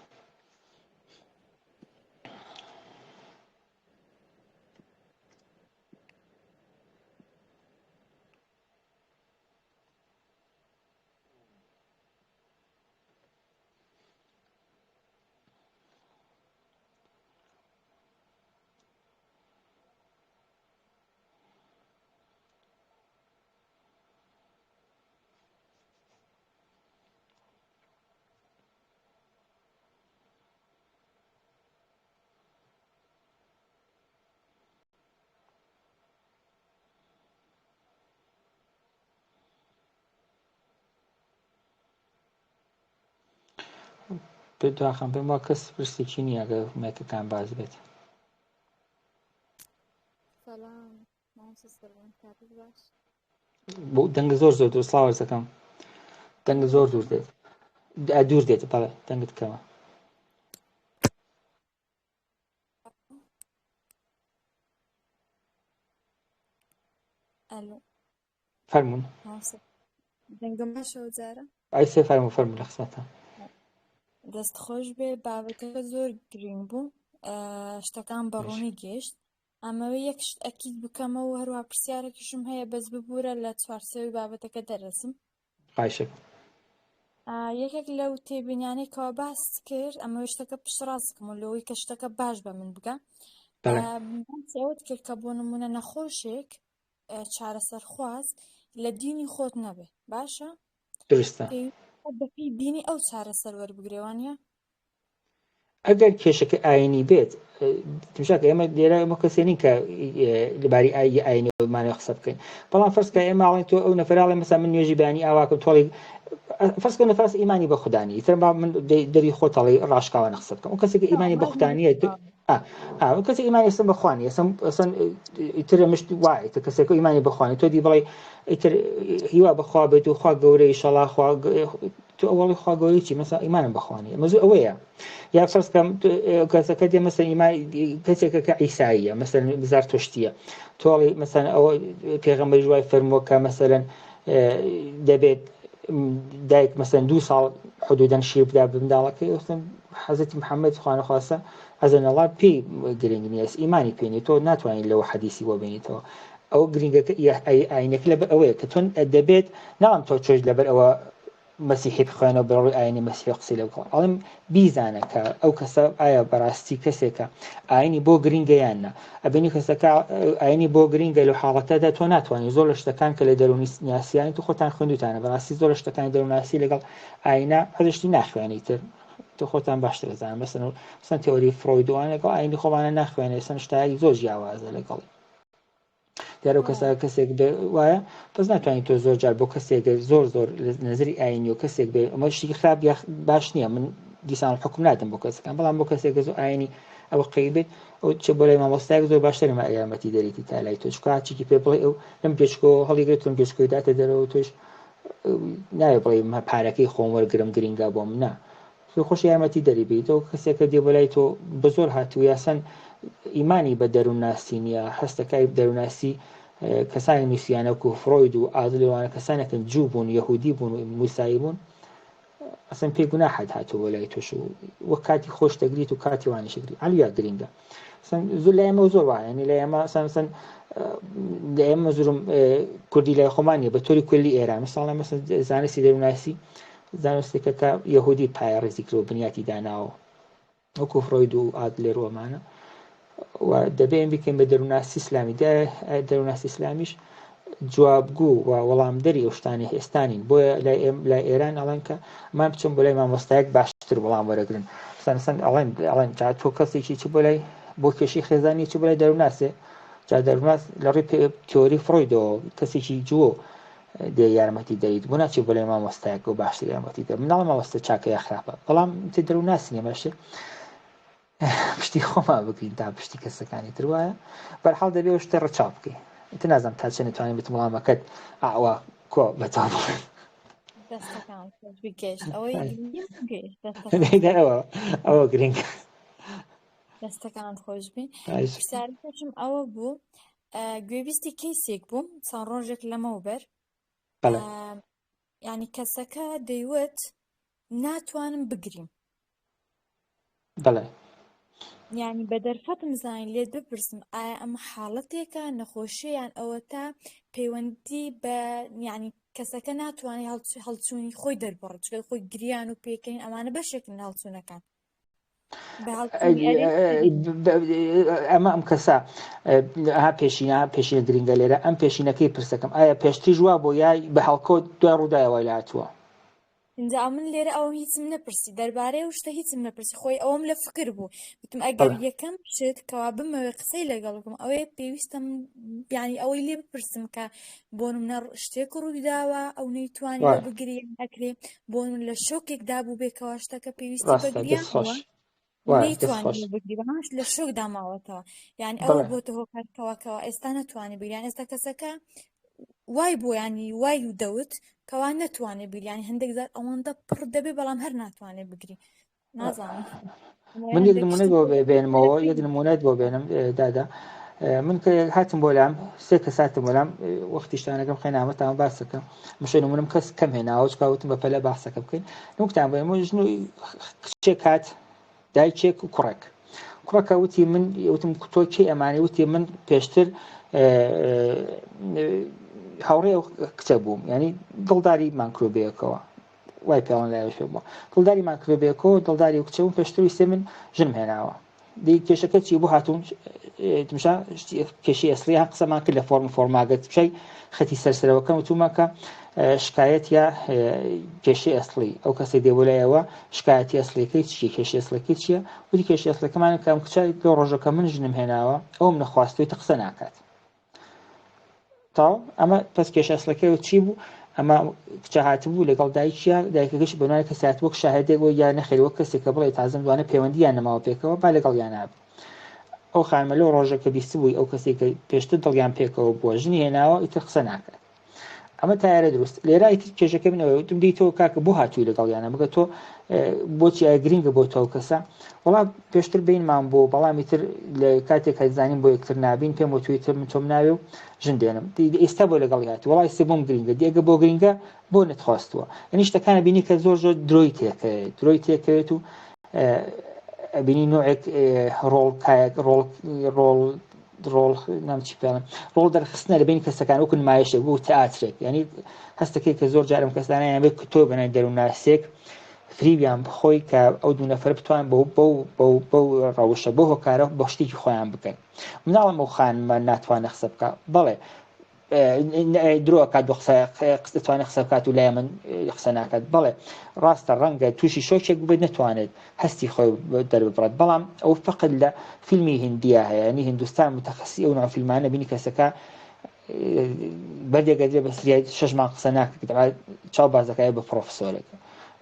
پێ دواخەم پێم وا کەس پرسێکی نییە گەر مایکەکان باز بێت. سلام مامۆستا سەروان کاتت باش. بۆ دەنگ زۆر زۆر دوور سڵاو عەرز دەکەم دەنگ زۆر دوور دێت دوور دێت بەڵێ دەنگت کەمە. ئەلۆ فەرموون. مامۆستا دەنگم باشە ئەو جارە؟ ئای سێ فەرموو فەرموو لە خزمەتتان. دەست خۆش بێ بابەتەکە زۆر گرنگ بوو شتەکان بە ڕوونی گەشت ئەمەوێ یەک شت ئەکید بکەمەوە و هەروە پرسیارێکیشم هەیە بەس ببوورە لە چوارچێوەی بابەتەکە دەرەچم. خواهشەکەم. یەکێک لەو تێبینیانەی کەوا باست کرد ئەمەوێ شتەکە پشتڕاست بکەمەوە لەوەی کە شتەکە باش بە من بگا. بەڵێ. باسی ئەوەت کرد کە بۆ نمونە نەخۆشێک چارەسەرخواز لە دینی خۆت نەبێ باشە؟ درستە. پێویستە بەپێی دینی ئەو چارەسەر وەربگرێ وانە؟ ئەگەر کێشەکە ئاینی بێت تمشاکە ئێمە لێرە ئەمە کەسێ نین کە لەباری ئایی ئاینی قسە بکەین بەڵام فەرزکە ئێمە ئاڵێن تۆ ئەو نەفراڵێ مەسا من نوێژی بەیانی ئاواکەم تۆڵی فەرزکە نەفەرس ئیمانی بە خودانی ئیتر با من دەری خۆتەڵی ڕاشکاوانە قسە بکەم ئەو کەسێک ئیمانی بە خودانیە ئەو کەسێک ئیمانی ئێستا بە خوانی ئێستا ئەسەن ئیتر مشت وایە تر کەسێک ئیمانی بەخوانی تۆ دی بڵێ ئیتر هیوا بەخوا بێت و خوا گەورە ئیشەڵا خوا تۆ ئەوەڵی خوا گەورەی چی مەسا ئیمانم بەخوا نیە مەزوو ئەوەیە یا فەرز کەم کەسەکە دێ مەسەن ئیمان کەسێکە کە عیساییە مەسەن زارتۆشتیە تۆڵی مەسەن ئەوە پێغەمبەریش وای فەرمووە کە مەسەلەن دەبێت دایک مەسەن دوو ساڵ حدودەن شیر بدا بە منداڵەکەی وتم حەزرەتی محەممەد خوانەخواستە عەزەن ئەڵا پێی گرنگ نییە ئیمانی پێ نیە تۆ ناتوانیت لەوە حەدیسی بۆ بێنیتەوە ئەو گرنگەکە ئاینەکە لەبەر ئەوەیە کە تۆ دەبێت ناڵم تۆ چۆش لەبەر ئەوە مەسیحی بخوێنەوە بەڕووی ئاینی مەسیحی قسەی لەگەڵ ئەڵێم بیزانە کە ئەو کەسە ئایا بەڕاستی کەسێکە ئاینی بۆ گرنگە یان نا ئەبینی کەسەکە ئاینی بۆ گرنگە لە حاڵەتەدا تۆ ناتوانانی زۆر لە شتەکان کە لە دەرونی ناسیانی تو خۆتان خوێندوتانە بەڕاستی زۆر لە شتەکانی دەروناسی لەگەڵ ئاینا هەرشتی ناخوێنی تر تۆ خۆتان باشتر دەزانن مەسەن سەن تێۆری فرۆیدوان لەگەڵ ئاینی خۆمانە ناخوێنێ سەن شتایی زۆر جیاوازە لەگەڵ دیارە کەسە کەسێک وایە بەس ناتوانانی تۆ زۆر جار بۆ کەسێک زۆر زۆر نظری ئاینی و کەسێک بێ ئەمە شتێکی خراپ یا باش نییە من دیسان حکم نادەم بۆ کەسەکان بەڵام بۆ کەسێک زۆر ئاینی ئەوە قەی بێت ئەو چ بۆ لای مامۆستایەک زۆر باشتر لە یارمەتی دەریتی تا لای تۆ چکا چیکی پێ بڵێ ئەو لەم گێچکۆ هەڵیگرێت لەم گێچکۆی داتە دەرەوە تۆش ناوێ بڵێ پارەکەی خۆم وەرگرم گرنگە بۆم نا تۆ خۆش یارمەتی دەری بیت ئەو کەسێکە دێ بۆ لای تۆ بە زۆر هاتوو یاسەن ئیمانی بە دەروونناسی نییە هەستەکای دەروونناسی کەسانی نووسیانە وەکو فرۆید و ئادلەر وانە کەسانێکن جوو بوون یەهودی بوون و موسایی بوون ئەسن پێی گوناحت هاتوو بۆ لای تۆش و وەک کاتی خۆش دەگریت و کاتی وانیش دەگریت عەلیا گرینگە زۆر لای ئێمە زۆر وایە یعنی لای ئێمە سەن لە ئێمە زۆرم کوردی لای خۆمان نیە بە تۆری کولی ئێران مثلا مەسەن زانستی دەروونناسی زانستێکە کە یەهودی پایە ڕێزی کرد و بنیاتی داناوە وەکو فرۆید و ئادلێر و ئەمانە و دەبێ ئێم بکەین بە دەروونناسی ئیسلامی دەروونناسی ئیسلامیش جوابگو و وەڵامدەری ئەو شتانی ئێستانین بۆیە لای ئێم لای ئێران ئەڵێن کە من بچم بۆ لای مامۆستایەک باشتر وەڵام وەرەگرن سەنسەن ئەڵێن ئەڵێن جا تۆ کەسێکی چ بۆ لای بۆ کێشەی خێزانی چ بۆ لای دەروونناسێ جا دەروونناس لە ڕێی تیۆری فرۆیدەوە کەسێکی جووە دێ یارمەتی دەریت بۆ ناچی بۆ لای مامۆستایەک و باشتر یارمەتی دەر مناڵ مامۆستا چاکە یا خراپە بەڵام تێ دەروونناس نییە باشێ پشتی خۆمان بگرین تا پشتی کەسەکانی تر وایە بەرحاڵ دەبێ ئەو شتە ڕەچاو بکەی ئیتر نازانم تا چەند توانیم بتم وەڵامەکەت ئاوا کۆ بە تۆ بڵێم دەستەکان خۆش بی گەشت ئەوەی گرنگ گەشت دەستەکان ئەوە ئەوە گرنگ دەستەکان خۆش بی پرسیارەکەشم ئەوە بوو گوێبیستی کەیسێک بووم چەند ڕۆژێک لەمەوبەر ینی کەسەکە دەیوت ناتوانم بگریم بەڵێ یعنی بە دەرفەتم زانین لێت بپرسم ئایا ئەمە حاڵەتێکە نەخۆشییان ئەوە تا پەیوەندی بە یعنی کەسەکە ناتوانێت هەڵچوونی خۆی دەربڕ چکە خۆی گریان و پێکەین ئەمانە بەشێکن لە هەڵچوونەکان ئەمە ئەم کەسە ها پێشینە پێشینە گرنگە لێرە ئەم پێشینەکەی پرسەکەم ئایا پێشتریش وا بۆ یا بە هەڵکەوت دوای ڕوودایەوە لاتووە ئینجا من لێرە ئەوم هیچم نەپرسی دەربارەی ئەو شتە هیچم نەپرسی خۆی ئەوم لە فکر بوو وتم ئەگەر یەکەم شت کەوا بمەوێ قسەی لەگەڵ بکەم ئەوەیە پێویستم بیانی ئەوەی لێ بپرسم کە بۆ نمونە شتێک ڕوویداوە ئەو نەیتوانیوە بگری ئەکرێ بۆ نمونە لە شۆکێکدا بوو بێ کەوا شتەکە پێویستی بە ڕاستە گریان دەست خۆش بووە وایە دەست نەیتوانیوە خۆش بگری بەڵام لە شۆکدا ماوەتەوە یعنی ئەوە بەڵێ بۆتە هۆکار کەوا کەوا ئێستا نەتوانێ بگری یان ئێستا کەسەکە وای بۆ ینی وای و دەوت کەوا نەتوانێ بگری یعنی هەندێک جار ئەوەندە پڕ دەبێ بەڵام هەر ناتوانێ بگری نازانم من یەک نمونەت بۆ بێنمەوە یەک نمونەت بۆ بێنم دادا من کە هاتم بۆ لام سێ کەس هاتم بۆ لام وەختی شتانەکەم خەینامەتان باسەکەم مشە نمونم کەس کەم هێناوە چکاوتم بە پەلە باسەکە بکەین نوکتان بۆ ژن و کچێک هات دایکێک و کوڕێک کوڕەکە وتی من وتم تۆ کێ ئەمانی وتی من پێشتر هاوڕێ ئەو کچە بووم ینی دڵداری مانکرۆبەیەکەوە وای پێڵن لای پێ بووە دڵداری مانکرۆبەیەکەوە دڵداری و کچە بووم پێشتر ویستێ من ژنم هێناوە دی کێشەکە چی بوو هاتوون تمشا کێشی ئەسلی هەم قسەمان کرد لە فۆرم فۆرماگە تمشای خەتی سەرسەرەوەکەم وتومە کە شکایەت یا کێشەی ئەسڵی ئەو کەسەی دێ بۆ لایەوە شکایەتی ئەسڵیەکەی چیە کێشەی ئەسڵەکەی چیە وتی کێشەی ئەسڵەکەمان کە ئەم کچە لەو ڕۆژەکە من ژنم هێناوە ئەوم نەخواستووی تە قسە ناکات تاو ئەمە پس کێشە ئەسڵەکەی چی بوو ئەمە کچە هاتبوو لەگەڵ دایکیا دایکەکەش بەنای کەسات وەک شاهدێک بۆ یا نەخێر وەک کەسێک کە بڵێ تازم دوانە پەیوەندیان نەماوە پێکەوە با لەگەڵ یاناب ئەو خانمە لەو ڕۆژە کە بیستبووی ئەو کەسێک کە پێشتر دڵیان پێکەوە بووە ژنی هێناوە ئیتر قسە ناکات ئەمە تایرە دروست لێرە ئیتر کێشەکە من ئەوەیە وتم دی تۆ کاکە بۆ هاتووی لەگەڵیانە بگە تۆ بۆچی ئایا گرنگە بۆ تۆ کەسە وڵا پێشتر بینمان بۆ بەڵام ئیتر لە کاتێک کە زانیم بۆ یەکتر نابین پێم وتووی تر من تۆم ناوێ و ژن دێنم ئێستا بۆ لەگەڵی هاتوو وڵای سێ بۆم گرنگە دیگە بۆ گرنگە بۆ نەتخواستووە یعنی شتەکانە بینی کە زۆر زۆر درۆی تێکەوێت درۆی تێکەوێت و بینی نوعێک ڕۆڵ کایەک ڕۆڵ ڕۆڵ ڕۆڵ نام چی پێڵم ڕۆڵ دەرخستنە لە بین کەسەکان وەکو نمایشێک بوو تئاترێک ینی هەستەکەی کە زۆر جارم کەسانە یان بێت تۆ بەنای دەروونناسێک فریویان بخۆی کە ئەو دوو نەفەر بتوان بەو بەو بەو بەو ڕەوشە بۆ هۆکارە بۆ شتێکی خۆیان بکەن مناڵم ئەو خانمە ناتوانێت قسە بکە بەڵێ درۆ ئەکات بۆ قسە دەتوانێت قسە بکات و لای من قسە ناکات بەڵێ ڕاستە ڕەنگە تووشی شۆکێک ببێت نەتوانێت هەستی خۆی دەرببڕێت بەڵام ئەو فقط لە فیلمی هندیە هەیە ینی هندوستان متەخصصی ئەو نوع فیلمانە بینی کەسەکە بەردێک ئەدرێ بە سریای شەش مانگ قسە ناکات چاو بازەکای بە پرۆفسۆرێک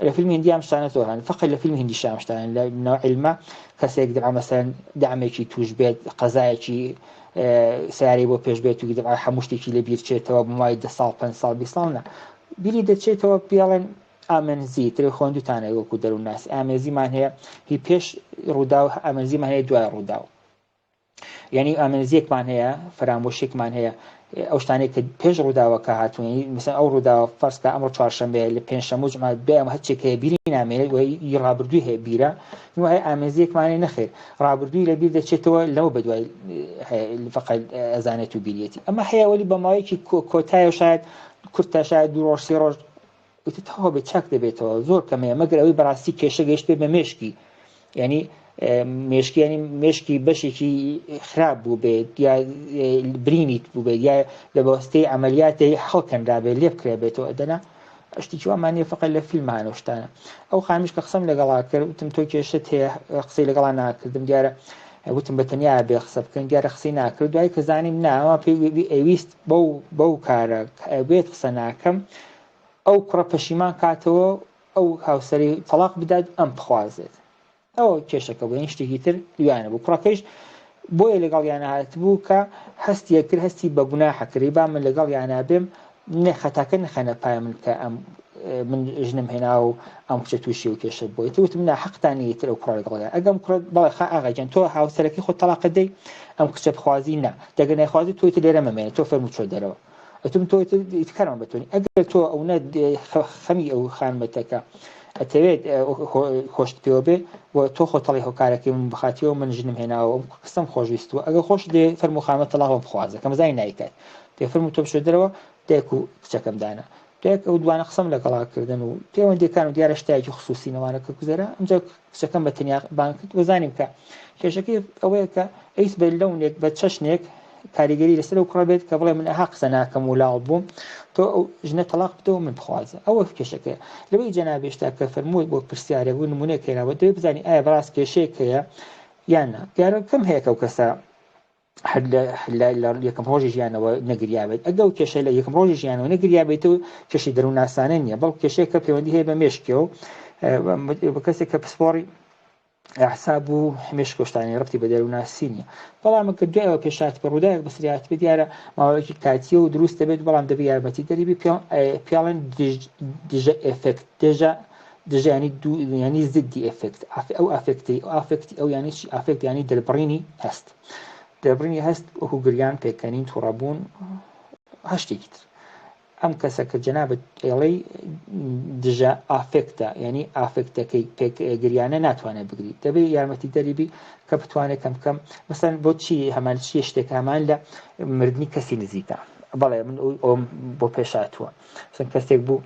لە فیلمی هندی ئەم شتانە زۆر هەن فقط لە فیلمی هندی شام شتانە لە ناو علمە کەسێک دەبا مەسەن دامێکی توش بێت قەزایەکی سیارەی بۆ پێش بێت و دەبا هەموو شتێکی لە بیر چێتەوە بۆ ماوەی ده ساڵ 5 ساڵ 20 ساڵ نا بیری دەچێتەوە پێڵێن ئامنزی ترێ خوێندوتانە وەکو دەروونناسی ئامێزیمان هەیە هی پێش ڕووداو ئامێزیمان هەیە دوای ڕووداو. یعنی ئامنزیەکمان هەیە فەرامۆشێکمان هەیە ئەو شتانەی کە پێش ڕووداوەکە هاتوون یعنی مثلا ئەو ڕووداوە فەرز کە ئەمڕۆ چوارشەمبەیە لە پێنجشەممە و جومعە دوای ئەمە هەرچێک هەیە بیری نامێنێت و ی ڕابردووی هەیە بیرە نوە هەیە ئامێزیەکمان هەیە نەخێر ڕابردووی لە بیر دەچێتەوە لەوە بەدوای فقط ئەزانێت و بیریەتی ئەمە هەیە وەلی بە ماوەیەکی کۆتایە و شاید کورتە شاید دوو ڕۆژ سێ ڕۆژ ئیتر تەواو بێت چاک دەبێتەوە زۆر کەمەیە مەگەر ئەوەی بەڕاستی کێشە گەیشت بێت بە مێشکی یعنی مێشکی ینی مێشکی بەشێکی خراپ بوو بێت یا برینیت بوو بێت یا لە بەستەی عملیاتی هەڵکەنرا بێت لێ بکرێ بێتەوە دەنا شتێکی وامان نیە فقط لە فیلم هەن و شتانە ئەو خانمیش کە قسەم لەگەڵا کرد وتم تۆ کێشت هەیە قسەی لەگەڵا ناکردم دیارە وتم بە تەنیا بێ قسە بکەن دیارە قسەی ناکرد دوای کە زانیم ناوە پێی ئەویست بەو بەو کارە بێت قسە ناکەم ئەو کوڕە پەشیمان کاتەوە ئەو هاوسەری تەڵاق بدات ئەم بخوازێت ئەوە کێشەکە بوو یانی شتێکی تر لویانە بوو کوڕەکەیش بۆیە لەگەڵیانە هاتبوو کە هەستی کرد هەستی بە گوناحە کرد با من لەگەڵیانە بێم نە خەتاکە نەخەنە پای من کە ئەم من ژنم هێنا و ئەم کچە تووشی و کێشە بۆی تە وتم نا حەقتان نییە تر ئەو کوڕە لەگەڵیان ئەگەم کوڕە بەڵێ خا ئاغا گیان تۆ هاوسەرەکەی خۆت تەڵاقت دەی ئەم کچە بخوازی نا دەگەر نایخوازی تۆ تر لێرە مەمێنە تۆ فەرموو چۆ دەرەوە ئەتم تۆ کارمان بە تۆنی ئەگەر تۆ ئەو نە خەمی ئەو خانمەتەکە ئەتەوێت خۆشت پێوە بێ و تۆ خۆ تەڵی هۆکارەکەی من بخاتیەوە من ژنم هێناوە ئەم قسەم خۆشویستووە ئەگەر خۆش دێ فەرموو خانمە تەڵاقم بخوازە کە مەزانی نایکات دێ فەرموو تۆ بچۆ دەرەوە دایک و کچەکەم دانا دایک ئەو دوانە قسەم لەگەڵا کردن و پەیوەندیەکان و دیارە شتایەکی خصوصی نەوانە کە گوزەرا ئەمجا کچەکەم بە تەنیا بانگ کرد و زانیم کە کێشەکەی ئەوەیە کە ئەیس بە لەونێک بە چەشنێک کاریگەری لەسەر ئەو کوڕە بێت کە بڵێ من ئەها قسە ناکەم و لاڵ بووم تۆ ئەو ژنە تەلاق بدەوە من بخوازە ئەوە کێشەکەیە لەوەی جەنابێشتا کە فەرمووت بۆ پرسیارێک و نمونەیەک هێناوە دەبێت بزانی ئایا بەڕاست کێشەیەک هەیە یان نا دیارە کەم هەیە کە ئەو کەسە هەر لە یەکەم ڕۆژی ژیانەوە نەگریابێت ئەگە و کێشە لە یەکەم ڕۆژی ژیانەوە نەگریابێت و کێشەی دەروونناسانە نییە بەڵکو کێشەیە کە پەیوەندی هەیە بە مێشکەوە بە کەسێک کە پسپۆڕی ئەعساب و مێشک و شتانی ڕەبتی بە دەروونناسی نییە بەڵام کە دوای ئەوە پێشات بە ڕووداوێک بەسریات بێت دیارە ماوەیەکی کاتیە و دروست دەبێت بەڵام دەبێت یارمەتی دەری بی پیاڵێن دژە ئێفێکت دژە دژە ینی دوو ینی زدی ئێفێکت ئەو ئافێکتی ئەو ئافێکتی ئەو ینی چی ئافێکت ینی دەربڕینی هەست دەربڕینی هەست وەکو گریان پێکەنین توڕەبوون هەر شتێکی تر ئەم کەسە کە جەنابت ئێڵەی دژە ئافێکتە یعنی ئافێکتەکەی پێک گریانە ناتوانێت بگری دەبێت یارمەتی دەریبی کە بتوانێت کەم کەم مەسەن بۆ چی هەمان چی شتێک هەمان لە مردنی کەسی نزیکە بەڵێ من ئەوم بۆ پێشاتووە چەند کەسێک بوو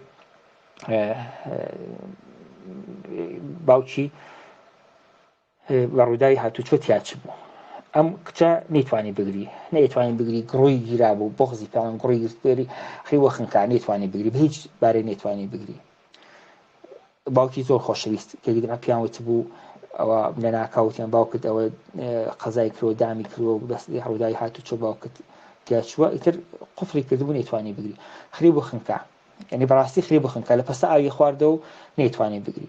باوکی بە ڕووداوی هاتوچۆ تیا چبوو ئەم کچە نەیتوانی بگری نەیتوانی بگری گڕووی گیرا بوو بۆغزی پێڵان گڕی گرتێری خی وە خنکا نەیتوانی بگری بە هیچ بارێ نەیتوانی بگری باوکی زۆر خۆشەویست کە گرا پیان وتبوو ئەوە لەناکاوتیان باوکت ئەوە قەزای کرۆ دامی کرۆ بەس ڕووداوی هاتوچۆ باوکت تیاچووە ئیتر قفڵی کردبوو نەیتوانی بگری خری بۆ خنکا یعنی بەڕاستی خری بخنکە لە پەستە ئاوی خواردە و نەیتوانی بگری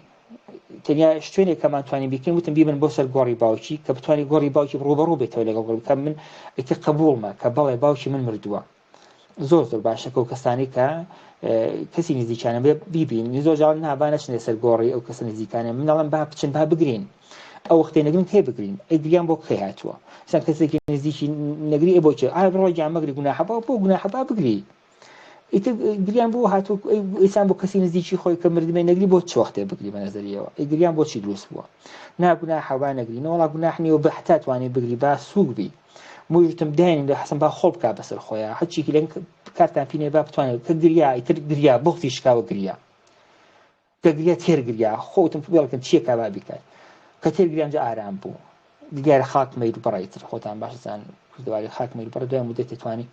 تەنیا شوێنێک کەمان توانی بیکەین وتم بیبن بۆ سەر گۆڕی باوکی کە بتوانانی گۆڕی باوکی ڕوبەڕوو بێتەوە لەگەڵ گۆڕی کە من ئیتر قبوڵمە کە بەڵێ باوکی من مردووە زۆر زۆر باشە کە و کەسانی کە کەسی نزیکانە بێ بیبین زۆر جار نا با نەچنە سەر گۆڕی ئەو کەسە نزیکانە من ئەڵێم با بچن با بگرین ئەو وەختێ نەگرن کێ بگرین ئەی گریان بۆ کێ هاتووە سەر کەسێکی نزیکی نەگری ئێ بۆ چێ ئایا بڕۆ گیان مەگری گوناحە بۆ بۆ گوناحە با بگری ئیتر گریان بۆ هاتوو ئیسان بۆ کەسی نزیکی خۆی کە مردمێ نەگری بۆ چ وەختێ بگری بە نەزەریەوە ئەی گریان بۆچی دروست بووە نا گوناحە با نەگری نەوەڵا گوناح نییە و بە حتا توانی بگری با سووک بی موژتم داین لە حەسەن با خۆڵ بکا بەسەر خۆیان هەرچیکی لەنگ کارتان پینێ با بتوانێت کە گریا ئیتر گریا بۆختی شکاوە گریا کە گریا تێر گریا خۆتم بێڵکن چییە کا با بیکات کە تێر گریان جا ئارام بوو دیارە خاک مەیل بەڕی تر خۆتان باش زان کوردەواری خاک مەیل بەڕ دوای مدەتێ توانی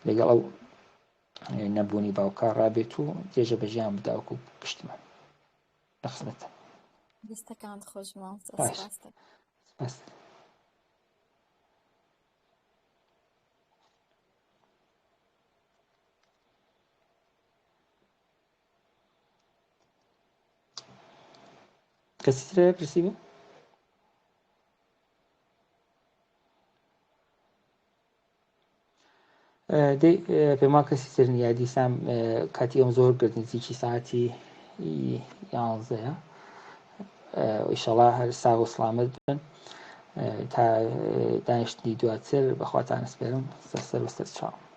لەگەڵ ئەو نەبوونی باوکە ڕابێت و درێژە بە ژیان بداوەکو گشتمان لە خزمەتە دەستەکانت خۆش مامۆستا باش سپاس دەکەم. سپاس. کەسی تر هەیە پرسی بێ؟ دەی پێما کەسی تر نییە دیسان کاتی ئەم زۆر گرت نزیکی ساعتی یانزەیە ئیشەڵا هەر ساغ و سڵامەت بن. تا دانیشتنی دواتر بەخواتان ئەسپێرم سەر سەر و سەر چاو.